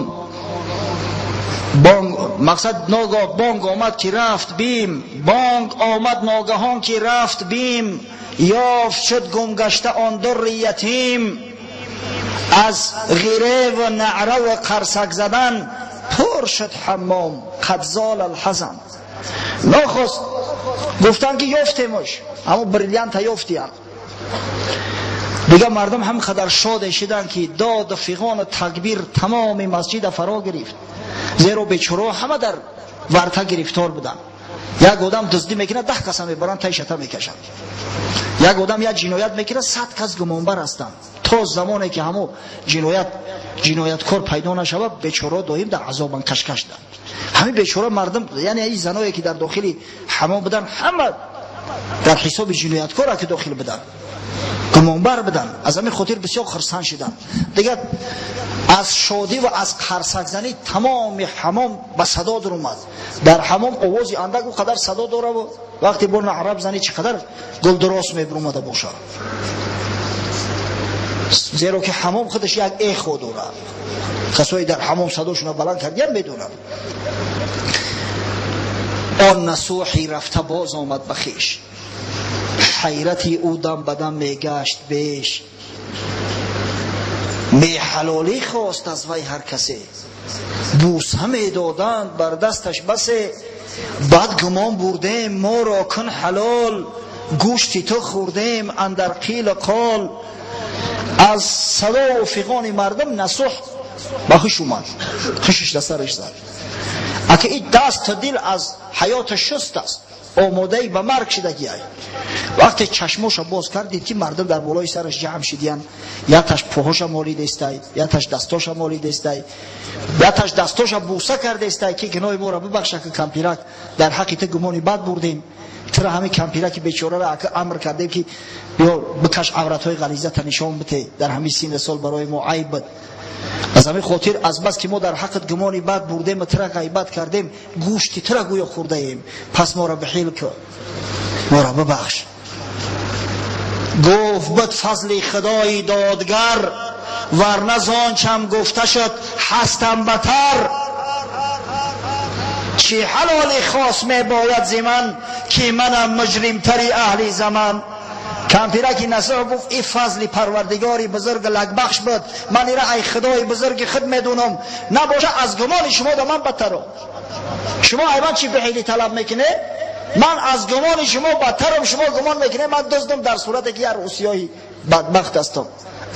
бонг, мақсад ногоҳ бонг омад ки рафт бим, бонг омад ногаҳон ки рафт бим, ёфт шуд гумгашта он дурри ятим. Аз ғиреву наъраву қарсак задан пур шуд ҳаммом, қад зол алҳазан. Нохост гуфтанд ки ёфтемуш, ҳамон бриллианта ёфтиянд. Дигар мардум ҳам қадар шоде шиданд ки доду фиғону такбир тамоми масҷида фаро гирифт, зеро бечораҳо ҳама дар варта гирифтор буданд. Як одам дуздӣ мекунад, 10 каса мебаранд, тай шата мекашанд. Як одам як ҷиноят мекунад, 100 кас гумонбар ҳастанд. То замоне ки ҳамо ҷинояткор пайдо нашавад, бечораҳо доим дар азобанд, кашкашданд. Ҳамин бечора мардум, яъне ин заное ки дар дохили ҳамом буданд, ҳама дар ҳисоби ҷинояткора ки дохил буданд, гумонбар буданд. Аз ҳамин хотир бисёр хурсанд шиданд. Дигар аз шодӣ ва аз қарсакзанӣ тамоми ҳамом ба садо даромад. Дар ҳамом овози андак ӯ қадар садо дораву вақте бо наъраб занӣ чӣ қадар гулдурос мебиромада бошад, зеро ки ҳамом худаш як эхо дорад. Касое дар ҳамом садошона баланд кардиям медонанд. Он насӯҳи рафта боз омад ба хеш, ҳайрати ӯ дам ба дам мегашт беш. Меҳалолӣ хост аз вай ҳар касе, бӯса медоданд бар дасташ басе. Бад гумон бурдем моро кун ҳалол, гӯшти ту хӯрдем андар қилу қол. Аз садову фиғони мардум насӯҳ ба ҳуш омад, ҳушаш дар сараш зад. Аки ин дасту дил аз ҳаёташ шуст аст, омодаи ба марг шидагиай. Вақте чашмоша боз кард, дид ки мардум дар болои сараш ҷамъ шидиянд, якташ поҳоша молидестай, якташ дастоша молидестай, якташ дастоша бӯса кардестай ки гуноҳи моро бибахша, ки кампирак дар ҳаққи ту гумони бад бурдем, тура ҳамин кампираки бечораро ака амр кардем ки биё бикаш авратҳои ғализата нишон бите, дар ҳамин синни сол барои мо айб буд. Аз ҳамин хотир аз бас ки мо дар ҳаққат гумони бад бурдем ва тура ғайбат кардем, гӯшти тура гӯё хӯрдаем, пас моро бихил кун, моро бибахш. Гуфт буд фазли Худои додгар, варна зончам гуфта шуд ҳастам батар. Чӣ ҳалоли хос мебояд зи ман, ки манам муҷримтари аҳли заман. Кампираки насӯҳ гуфт ин фазли парвардигори бузург лакбахш буд, ман ира ай худои бузурги худ медунам, набоша аз гумони шумо да ман бадтарам. Шумо ай ман чӣ беҳилӣ талаб мекунед? Ман аз гумони шумо бадтарам, шумо гумон мекунед ман дуздам, дар сурате ки як русиёи бадбахт ҳастам.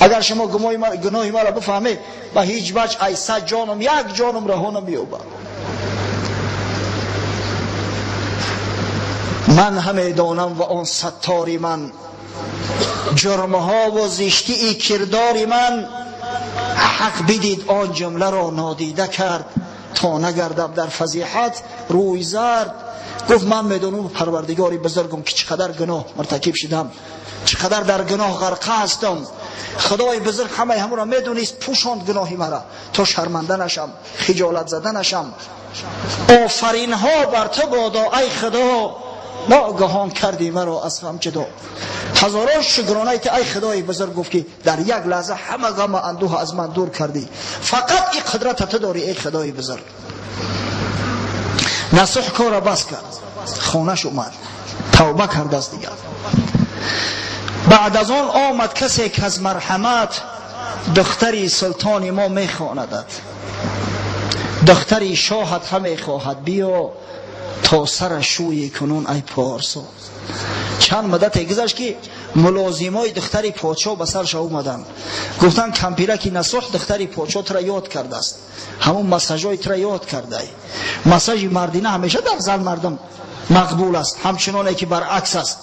Агар шумо гуноҳи маро бифаҳмед, ба ҳеҷ ваҷ ай 100 ҷонам як ҷонам раҳо намеёбад. Ман ҳамедонам ва он саттори ман, ҷурмҳо ва зиштии кирдори ман, ҳақ бидид он ҷумларо нодида кард, то нагардам дар фазиҳат рӯй зард. Гуфт ман медонам парвардигори бузургам ки чӣ қадар гуноҳ муртакиб шудам, чӣ қадар дар гуноҳ ғарқа ҳастам. Худои бузург ҳамаи ҳамонро медонист, пӯшонд гуноҳи маро то шарманда нашам, хиҷолат зада нашам. Офаринҳо бар ту бодо ай худо, ногаҳон кардӣ маро аз ғам ҷудо. Ҳазорон шукронае ки ай худои бузург гуфт ки дар як лаҳза ҳама ғам андӯҳ аз ман дур кардӣ, фақат ин қудрата ту дорӣ эй худои бузург. Насӯҳ кора бас кард, хонаш омад, тавба кардааст дигар. Баъд аз он омад касе ки аз марҳамат духтари султони мо мехонадад, духтари шоҳат ҳамехоҳад, биё то сара шӯи кунун ай порсо. Чанд муддате гузашт ки мулозимои духтари подшоҳ ба сарша омаданд, гуфтанд кампираки насӯҳ духтари подшоҳ тура ёд кардааст, ҳамон массажҳои тура ёд кардай. Массажи мардина ҳамеша дар зан мардум мақбул аст, ҳамчуноне ки баръакс аст.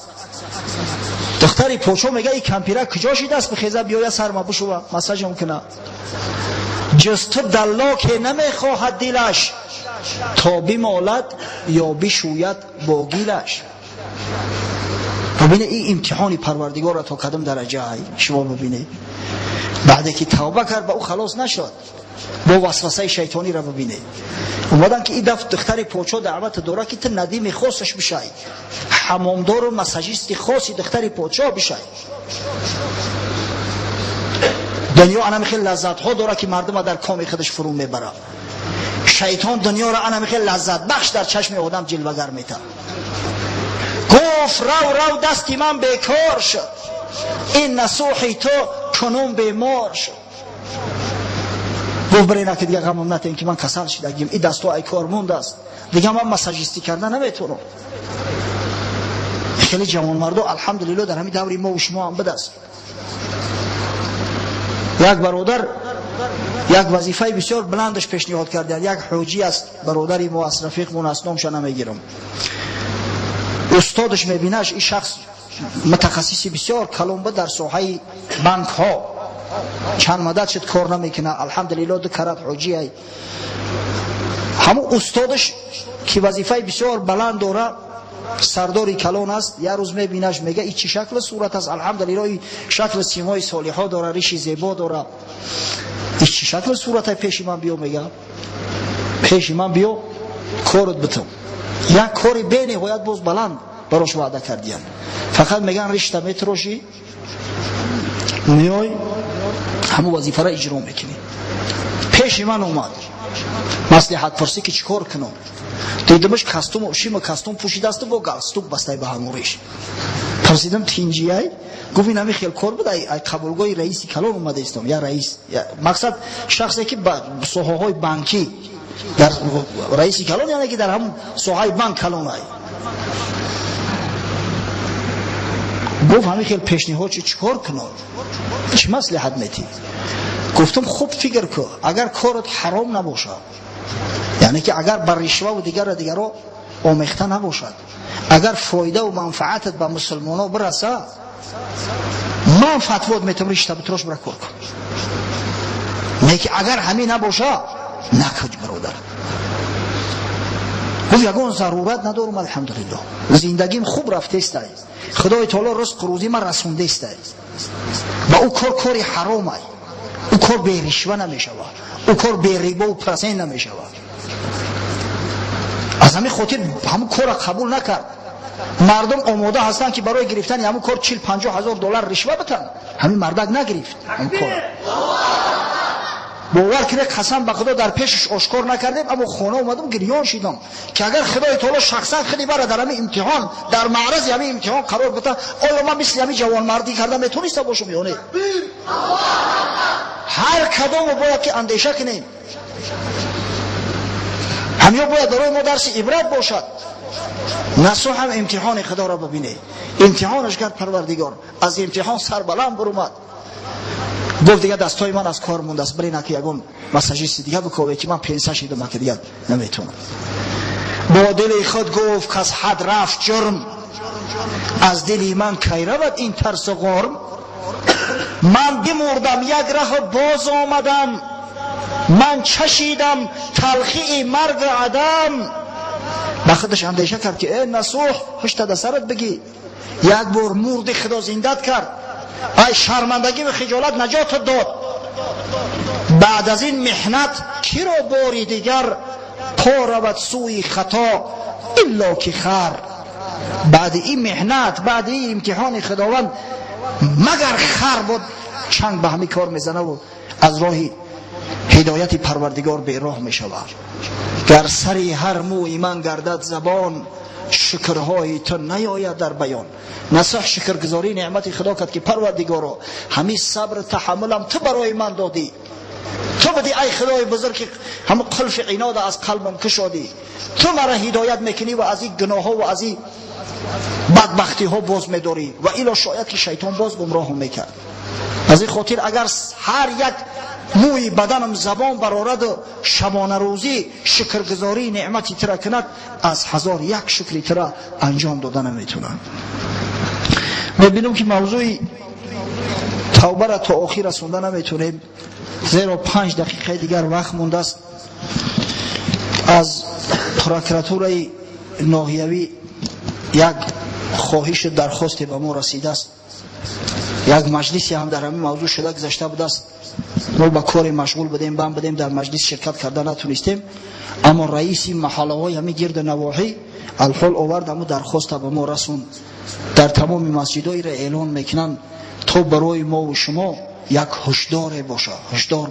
Духтари подшоҳ мега ин кампирак куҷо шидааст, бихеза биёя сарма бишува, массажам куна. Ҷуз ту даллоке намехоҳад дилаш, то бимолад ё бишӯяд бо гилаш. Бубинед ин имтиҳони парвардигорро то кадом дараҷа шумо бубинед. Баъде ки тавба кард ба ӯ халос нашуд, бо васвасаи шайтониро бубинед. Омадан ки ин дафъ духтари подшоҳ даъват дорад ки ту надими хосаш бишай, ҳамомдору массажисти хоси духтари подшоҳ бишай. Дунё анами хел лаззатҳо дорад ки мардума дар коми худаш фурӯ мебарад. Шайтон дунёро анами хел лаззатбахш дар чашми одам ҷилвагар метавад. Гуфт рав рав дасти ман бекор шуд, ин насӯҳи ту кунун бемор шуд. Гуфт бирена ки дига ғамам натен ки ман касал шидагим, ин дастҳо ай кор мондааст, дига ман массажистӣ карда наметавонам. Хеле ҷавонмардо алҳамдулилло дар ҳамин даври мо шумо ҳам будааст. Як бародар як вазифаи бисёр баландаш пешниҳод карданд, як ҳоҷӣ аст, бародари мо аст, рафиқмон аст, номша намегирам. Устодаш мебинаш ин шахс мутахассиси бисёр калон буд дар соҳаи банкҳо, чанд муддат шуд кор намекунад, алҳамдулилло ду карат ҳоҷӣ ай. Ҳамун устодаш ки вазифаи бисёр баланд дора, сардори калон аст, як рӯз мебинаш мега ин чӣ шакли сурат аст, алҳамдулилло ин шакли симои солиҳо дора, риши зебо дора, ин чӣ шакли сурат аст, пеши ман биё, мега пеши ман биё корот битам. Як кори бениҳоят боз баланд барош ваъда кардиянд, фақат меган ришта метрошӣ, меой ҳамун вазифаро иҷро мекунӣ. Пеши ман омад маслиҳатпурсӣ ки чӣ кор кунам. Дидимаш костюм, шима костюм пӯшидааст бо галстук бастай ба ҳамон риш. Пурсидам тинҷияй? Гуфт ин ҳамин хел кор буд, ай қабулгоҳи раиси калон омадаистам, я раис, мақсад шахсе ки ба соҳаҳои банкӣ дар раиси калон, яъне ки дар ҳамон соҳаи банк калон ай. Гуфт ҳамин хел пешниҳод чӣ кор кунам, чӣ маслиҳат метӣ? Гуфтам хуб фикр кун, агар корот ҳаром набошад, яъне ки агар бар ришва ва дигар дигаро омехта набошад, агар фоида ва манфаатат ба мусулмоно бирасад, ман фатвот метавонам ришта битрош бира кор кун. Лекин агар ҳамин набошад, накуҷ бародар. Гуфт ягон зарурат надорам, алҳамдулилло, зиндагим хуб рафтестай, худои таоло ризқу рӯзӣ ман расондестай. Ба ӯ кор кори ҳаромай, ӯ кор беришва намешавад, ӯ кор берибову процент намешавад. Аз ҳамин хотир ҳамун корро қабул накард. Мардум омода ҳастанд ки барои гирифтани ҳамун кор 40-50 ҳазор доллар ришва битанд, ҳамин мардак нагирифт ҳамун корро. Бовар кунед, қасам ба Худо, дар пешаш ошкор накардем, аммо хона омадам гирён шидам, ки агар Худои таоло шахсан худи мара дар ҳамин имтиҳон, дар маърази ҳамин имтиҳон қарор бита, оё ман мисли ҳамин ҷавонмардӣ карда метониста бошам ё не? Ҳар кадому бояд ки андеша кунем. Ҳамё бояд барои мо дарси ибрат бошад. Насӯҳ ҳам имтиҳони Худоро бибине. Имтиҳонаш кард Парвардигор, аз имтиҳон сарбаланд бурумад. Гуфт дига дастҳои ман аз кор мондааст, бирина ки ягон массажисти дига бикове, ки ман пенса шидам, ки дига наметавонам. Бо дили худ гуфт, каз ҳад рафт ҷурм, аз дили ман кай равад ин тарсу ғурм? Ман бимурдам, як раҳ боз омадам, ман чашидам талхии марг адам. Ба худаш андеша кард, ки э Насӯҳ, ҳушта да сарат бигӣ, як бор мурди, Худо зиндат кард, ай шармандагӣ ва хиҷолат наҷотат дод. Баъд аз ин меҳнат киро бори дигар по равад сӯи хато, илло ки хар? Баъди ин меҳнат, баъди ин имтиҳони Худованд, магар хар буд чанг ба ҳамин кор мезанаву аз роҳи ҳидояти Парвардигор бероҳ мешавад. Гар сари ҳар мӯи ман гардад забон, шукрҳои ту наёяд дар баён. Насӯҳ шукргузории неъмати Худо кард, ки Парвардигоро, ҳамин сабр таҳаммулам ту барои ман додӣ, ту будӣ, ай Худои бузург, ки ҳамун қулфи инода аз қалбам кушодӣ, ту мара ҳидоят мекунӣ ва аз ин гуноҳҳо ва аз ин бадбахтиҳо боз медорӣ, ва ило шояд ки шайтон боз гумроҳам мекард. Аз ин хотир агар ҳар як мӯи баданам забон барораду шабонарӯзӣ шукргузории неъмати тура кунад, аз ҳазор як шукри тура анҷом дода наметавонам. Мебинам, ки мавзӯи тавбара то охир расонда наметавонем, зеро 5 дақиқаи дигар вақт мондааст. Аз прокуратураи ноҳиявӣ як хоҳишу дархосте ба мо расидааст. Як маҷлисе ҳам дар ҳамин мавзӯъ шуда гузашта будааст. Мо ба коре машғул будем, банд будем, дар маҷлис ширкат карда натунистем, аммо раиси маҳаллаҳои ҳамин гирду навоҳӣ алҳол овард, ҳамун дархоста ба мо расонд. Дар тамоми масҷидҳоеро эълон мекунанд, то барои мову шумо як ҳушдоре бошад. Ҳушдор: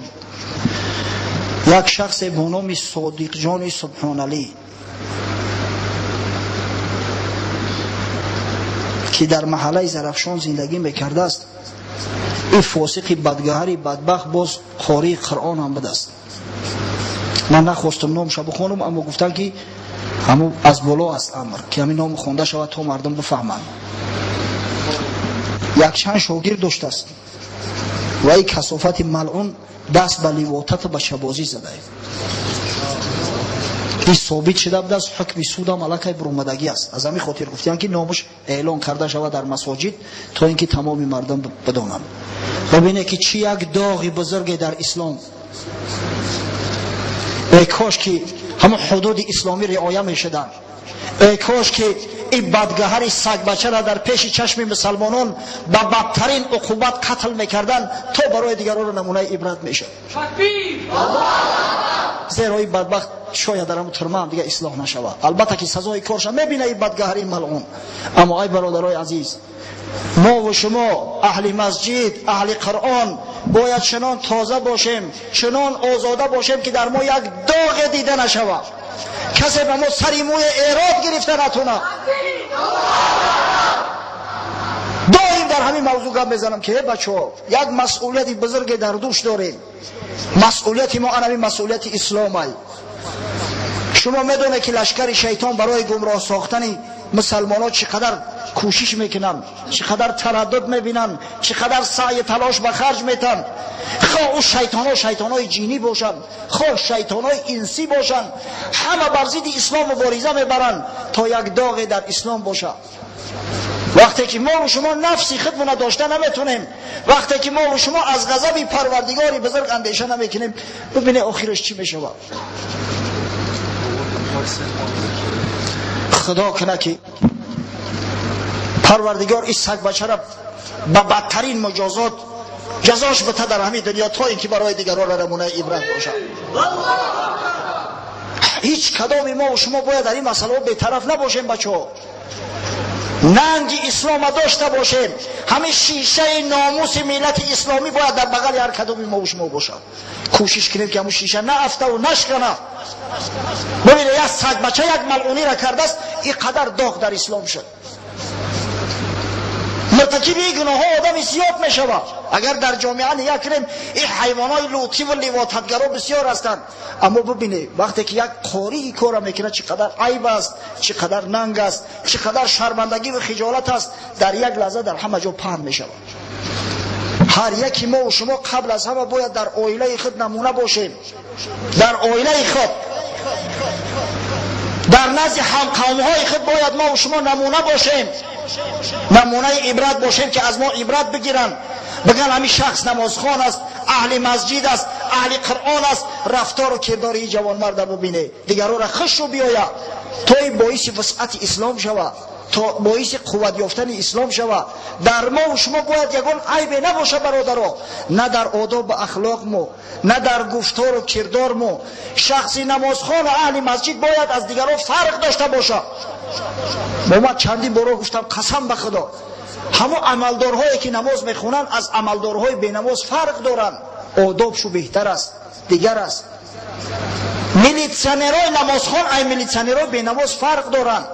як шахсе бо номи Содиқҷони Субҳоналӣ, ки дар маҳаллаи Зарафшон зиндагӣ мекардааст, ин фосиқи бадгаҳари бадбахт боз қории Қуръон ҳам будааст. Ман нахостам номша бихонам, аммо гуфтанд, ки ҳамун аз боло аст амр, ки ҳамин ном хонда шавад, то мардум бифаҳманд. Якчанд шогирд доштааст ва ин касофати малъун даст ба ливотату бачабозӣ задае. Ин собит шуда будааст, ҳукми судам аллакай буромадагӣ аст. Аз ҳамин хотир гуфтиянд, ки номаш эълон карда шавад дар масоҷид, то ин ки тамоми мардум бидонанд. Бибине, ки чӣ як доғи бузурге дар ислом. Эй кош ки ҳамон ҳудуди исломӣ риоя мешуданд! Эй кош ки ин бадгаҳари сагбачара дар пеши чашми мусалмонон ба бадтарин уқубат қатл мекарданд, то барои дигаронро намунаи ибрат мешуд. Зеро ин бадбахт шояд дар ҳамун турма ҳам дига ислоҳ нашавад. Албатта ки сазои корша мебина ин бадгаҳари малъун. Аммо ай бародарои азиз, мо шумо аҳли масҷид, аҳли Қуръон бояд чунон тоза бошем, чунон озода бошем, ки дар мо як доғе дида нашавад, касе ба мо сари мӯи эрод гирифта натонад. Доим дар ҳамин мавзӯъ гап мезанам, ки э бачаҳо, як масъулияти бузурге дар дӯш дорем. Масъулияти мо анами масъулияти исломай. Шумо медонед, ки лашкари шайтон барои гумроҳ сохтани мусалмонҳо чӣ қадар кӯшиш мекунанд, чӣ қадар тараддуд мебинанд, чӣ қадар саъю талош ба харҷ метанд. Хоҳ ӯ шайтонҳо шайтонҳои ҷинӣ бошанд, хоҳ шайтонҳои инсӣ бошанд, ҳама бар зидди ислом мубориза мебаранд, то як доғе дар ислом бошад. Вақте ки мо шумо нафси худмона дошта наметонем, вақте ки мо шумо аз ғазаби Парвардигори бузург андеша намекунем, бибине охираш чӣ мешавад. Худо куна, ки Парвардигор ин сагбачара ба бадтарин муҷозот ҷазош бита дар ҳамин дунё, то ин ки барои дигарон намунаи ибрат бошад. Ҳеҷ кадоми мо шумо бояд дар ин масъалаҳо бетараф набошем, бачаҳо. Нанги ислома дошта бошем. Ҳамин шишаи номуси миллати исломӣ бояд дар бағали ҳар кадоми мо шумо бошад. Кӯшиш кунем, ки ҳамун шиша наафтаву нашкана. Бибинед, як сагбача як малъунира кардааст, ин қадар доғ дар ислом шуд. Муртакиби ин гуноҳҳо одами зиёд мешавад. Агар дар ҷомеа нигоҳ кунем, ин ҳайвонҳои лутӣ ву ливотатгаро бисёр ҳастанд. Аммо бибинед, вақте ки як қории ин корро мекунад, чӣ қадар айб аст, чӣ қадар нанг аст, чӣ қадар шармандагӣ ва хиҷолат аст, дар як лаҳза дар ҳама ҷо паҳн мешавад. Ҳар яки мо ва шумо қабл аз ҳама бояд дар оилаи худ намуна бошем, дар оилаи худ, дар назди ҳамқавмҳои худ бояд мо ва шумо намуна бошем, намунаи ибрат бошем, ки аз мо ибрат бигиранд, бигӯянд: ҳамин шахс намозхон аст, аҳли масҷид аст, аҳли Қуръон аст, рафтору кирдори ин ҷавонмарда бубине, дигарора хушу биёяд, то ин боиси вусъати ислом шавад, то боиси қувват ёфтани ислом шавад. Дар мо шумо бояд ягон айбе набошад, бародаро, на дар одобу ахлоқмо, на дар гуфтору кирдормо. Шахси намозхону аҳли масҷид бояд аз дигарон фарқ дошта бошад. Бо ман чандин боро гуфтам, қасам ба Худо, ҳамон амалдорҳое ки намоз мехонанд, аз амалдорҳои бенамоз фарқ доранд, одобшу беҳтар аст, дигар аст. Милитсионерҳои намозхон ай милитсионерҳои бенамоз фарқ доранд,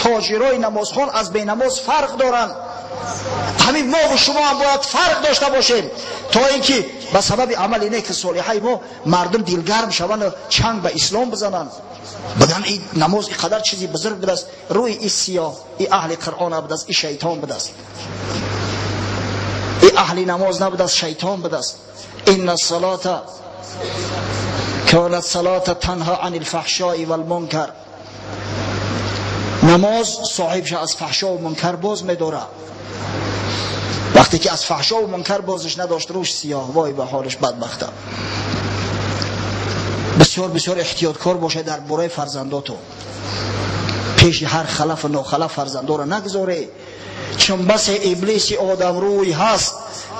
тоҷирои намозхон аз бенамоз фарқ доранд. Ҳамин мо ва шумо ҳам бояд фарқ дошта бошем, то ин ки ба сабаби амали неки солиҳаи мо мардум дилгарм шаванд, чанг ба ислом бизананд, бигӯянд: ин намоз ин қадар чизи бузург будааст, рӯи и сиёҳ, и аҳли Қуръон набудааст, и шайтон будааст, и аҳли намоз набудааст, шайтон будааст. إن الصلاة كانت صلاة تنهى عن الفحشاء والمنكر. Намоз соҳибша аз фаҳшову мункар боз медорад. Вақте ки аз фаҳшову мункар бозиш надошт, рӯш сиёҳ, вой ба ҳолиш, бадбахта. Бисёр бисёр эҳтиёткор бошед дар бораи фарзандоту. Пеши ҳар халафу нохалаф фарзандоро нагузоре, чун басе иблиси одамрӯй ҳаст,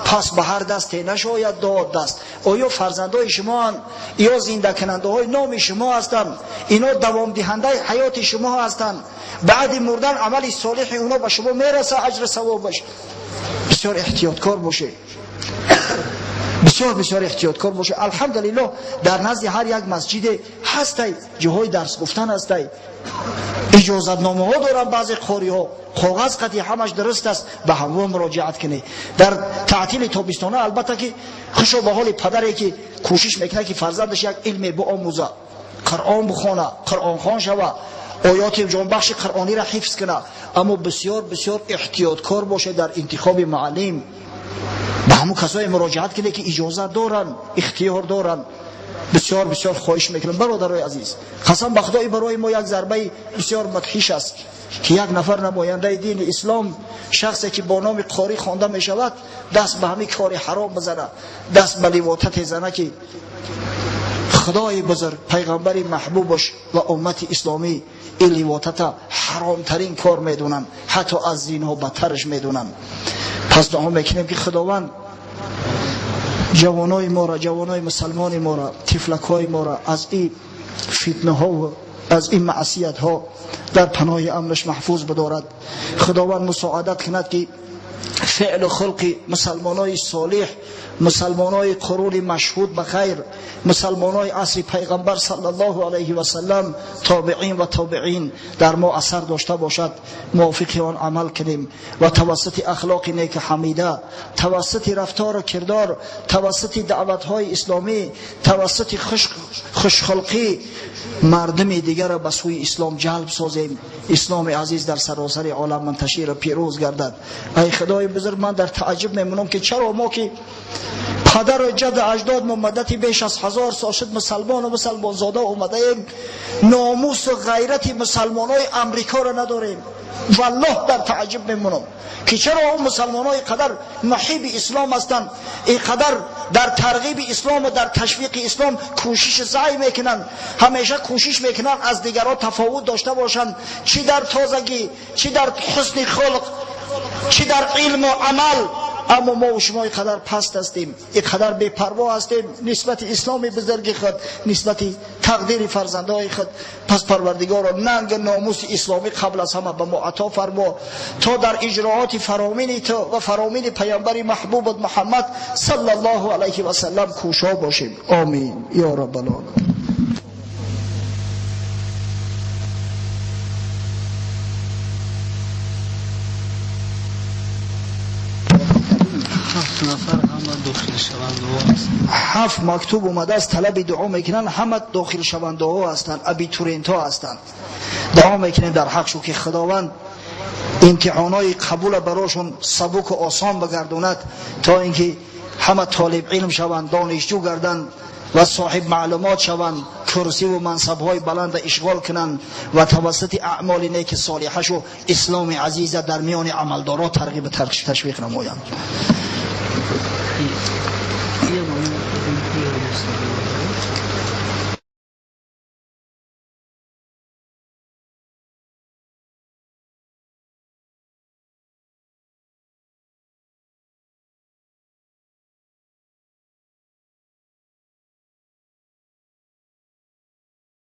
пас ба ҳар дасте нашояд дод даст. Оё фарзандои шумоанд? Ё зиндакунандаҳои номи шумо ҳастанд? Ино давомдиҳандаи ҳаёти шумо ҳастанд. Баъди мурдан амали солиҳи оно ба шумо мераса, аҷру савобаш. Бисёр эҳтиёткор бошед, бисёр бисёр эҳтиёткор бошед. Алҳамдулиллоҳ, дар назди ҳар як масҷиде ҳастай ҷоҳои дарс гуфтан, ҳастай иҷозатномаҳо доранд баъзе қориҳо, коғаз қати ҳамаш дуруст аст, ба ҳамво муроҷиат кунед. Дар таътили тобистона, албатта, ки хушо ба ҳоли падаре ки кӯшиш мекунад, ки фарзандаш як илме биомӯза, Қуръон бихона, қуръонхон шава, оёти ҷонбахши қуръониро ҳифз кунад. Аммо бисёр бисёр эҳтиёткор бошед дар интихоби муаллим. Ба ҳамун касое муроҷиат кунед, ки иҷозат доранд, ихтиёр доранд. Бисёр бисёр хоҳиш мекунам, бародарои азиз, қасам ба Худои, барои мо як зарбаи бисёр мудҳиш аст, ки як нафар намояндаи дини ислом, шахсе ки бо номи қорӣ хонда мешавад, даст ба ҳамин кори ҳаром бизанад, даст ба ливотате зана, ки Худои бузург, пайғамбари маҳбубаш ва уммати исломӣ ин ливотата ҳаромтарин кор медонанд, ҳатто аз зино бадтараш медонанд. Пас дуо мекунем, ки Худованд ҷавонои моро, ҷавонои мусалмони моро, тифлакҳои моро аз ин фитнаҳо, аз ин маъсиятҳо дар паноҳи амраш маҳфуз бидорад. Худованд мусоадат кунад, ки феълу хулқи мусалмонои солиҳ, мусалмонои қуруни машҳуд ба хайр, мусалмонои асри пайғамбар саллаллоҳу алайҳи васалам, тобеин ва тобеин дар мо асар дошта бошад, мувофиқи он амал кунем ва тавассути ахлоқи неки ҳамида, тавассути рафтору кирдор, тавассути даъватҳои исломӣ, тавассути хушхулқӣ мардуми дигарро ба сӯи ислом ҷалб созем, исломи азиз дар саросари олам мунташиру пирӯз гардад. Ай Худои бузург, ман дар тааҷҷуб мемонам, ки чаро мо, ки падару ҷаду аҷдод мо муддати беш аз 1000 сол шуд мусалмону мусалмонзода омадаем, номусу ғайрати мусалмонои Амрикоро надорем. Валлоҳ, дар тааҷҷуб мемонам, ки чаро он мусалмоно ин қадар муҳиби ислом ҳастанд, ин қадар дар тарғиби ислому дар ташвиқи ислом кӯшиши саъй мекунанд, ҳамеша кӯшиш мекунанд аз дигарон тафовут дошта бошанд, чӣ дар тозагӣ, чӣ дар ҳусни хулқ, чӣ дар илму амал. Аммо мо ва шумо инқадар паст ҳастем, инқадар бепарво ҳастем нисбати исломи бузурги худ, нисбати тақдири фарзандони худ. Пас Парвардигоро, нанг номуси исломӣ қабл аз ҳама ба мо ато фармо, то дар иҷроати фаромини ту ва фаромини паёмбари маҳбубат Муҳаммад саллаллоҳу алайҳи васаллам кӯшо бошем. Омин ё раббал оламин. 7 нафар ҳама дохилшавандаҳо ҳастанд. 7 мактуб омадааст, талаби дуо мекунанд, ҳама дохилшавандаҳо ҳастанд, абитуриентҳо ҳастанд. Дуо мекунем дар ҳақшу ки Худованд имтиҳонҳои қабула барошон сабук ва осон бигардонад, то инки ҳама толиб илм шаванд, донишҷӯ гарданд ва соҳиб маълумот шаванд, курсӣ ва мансабҳои баланд ишғол кунанд ва тавассути аъмоли неки солиҳашу исломи азиза дар миёни амалдорон тарғиб ташвиқ намоянд.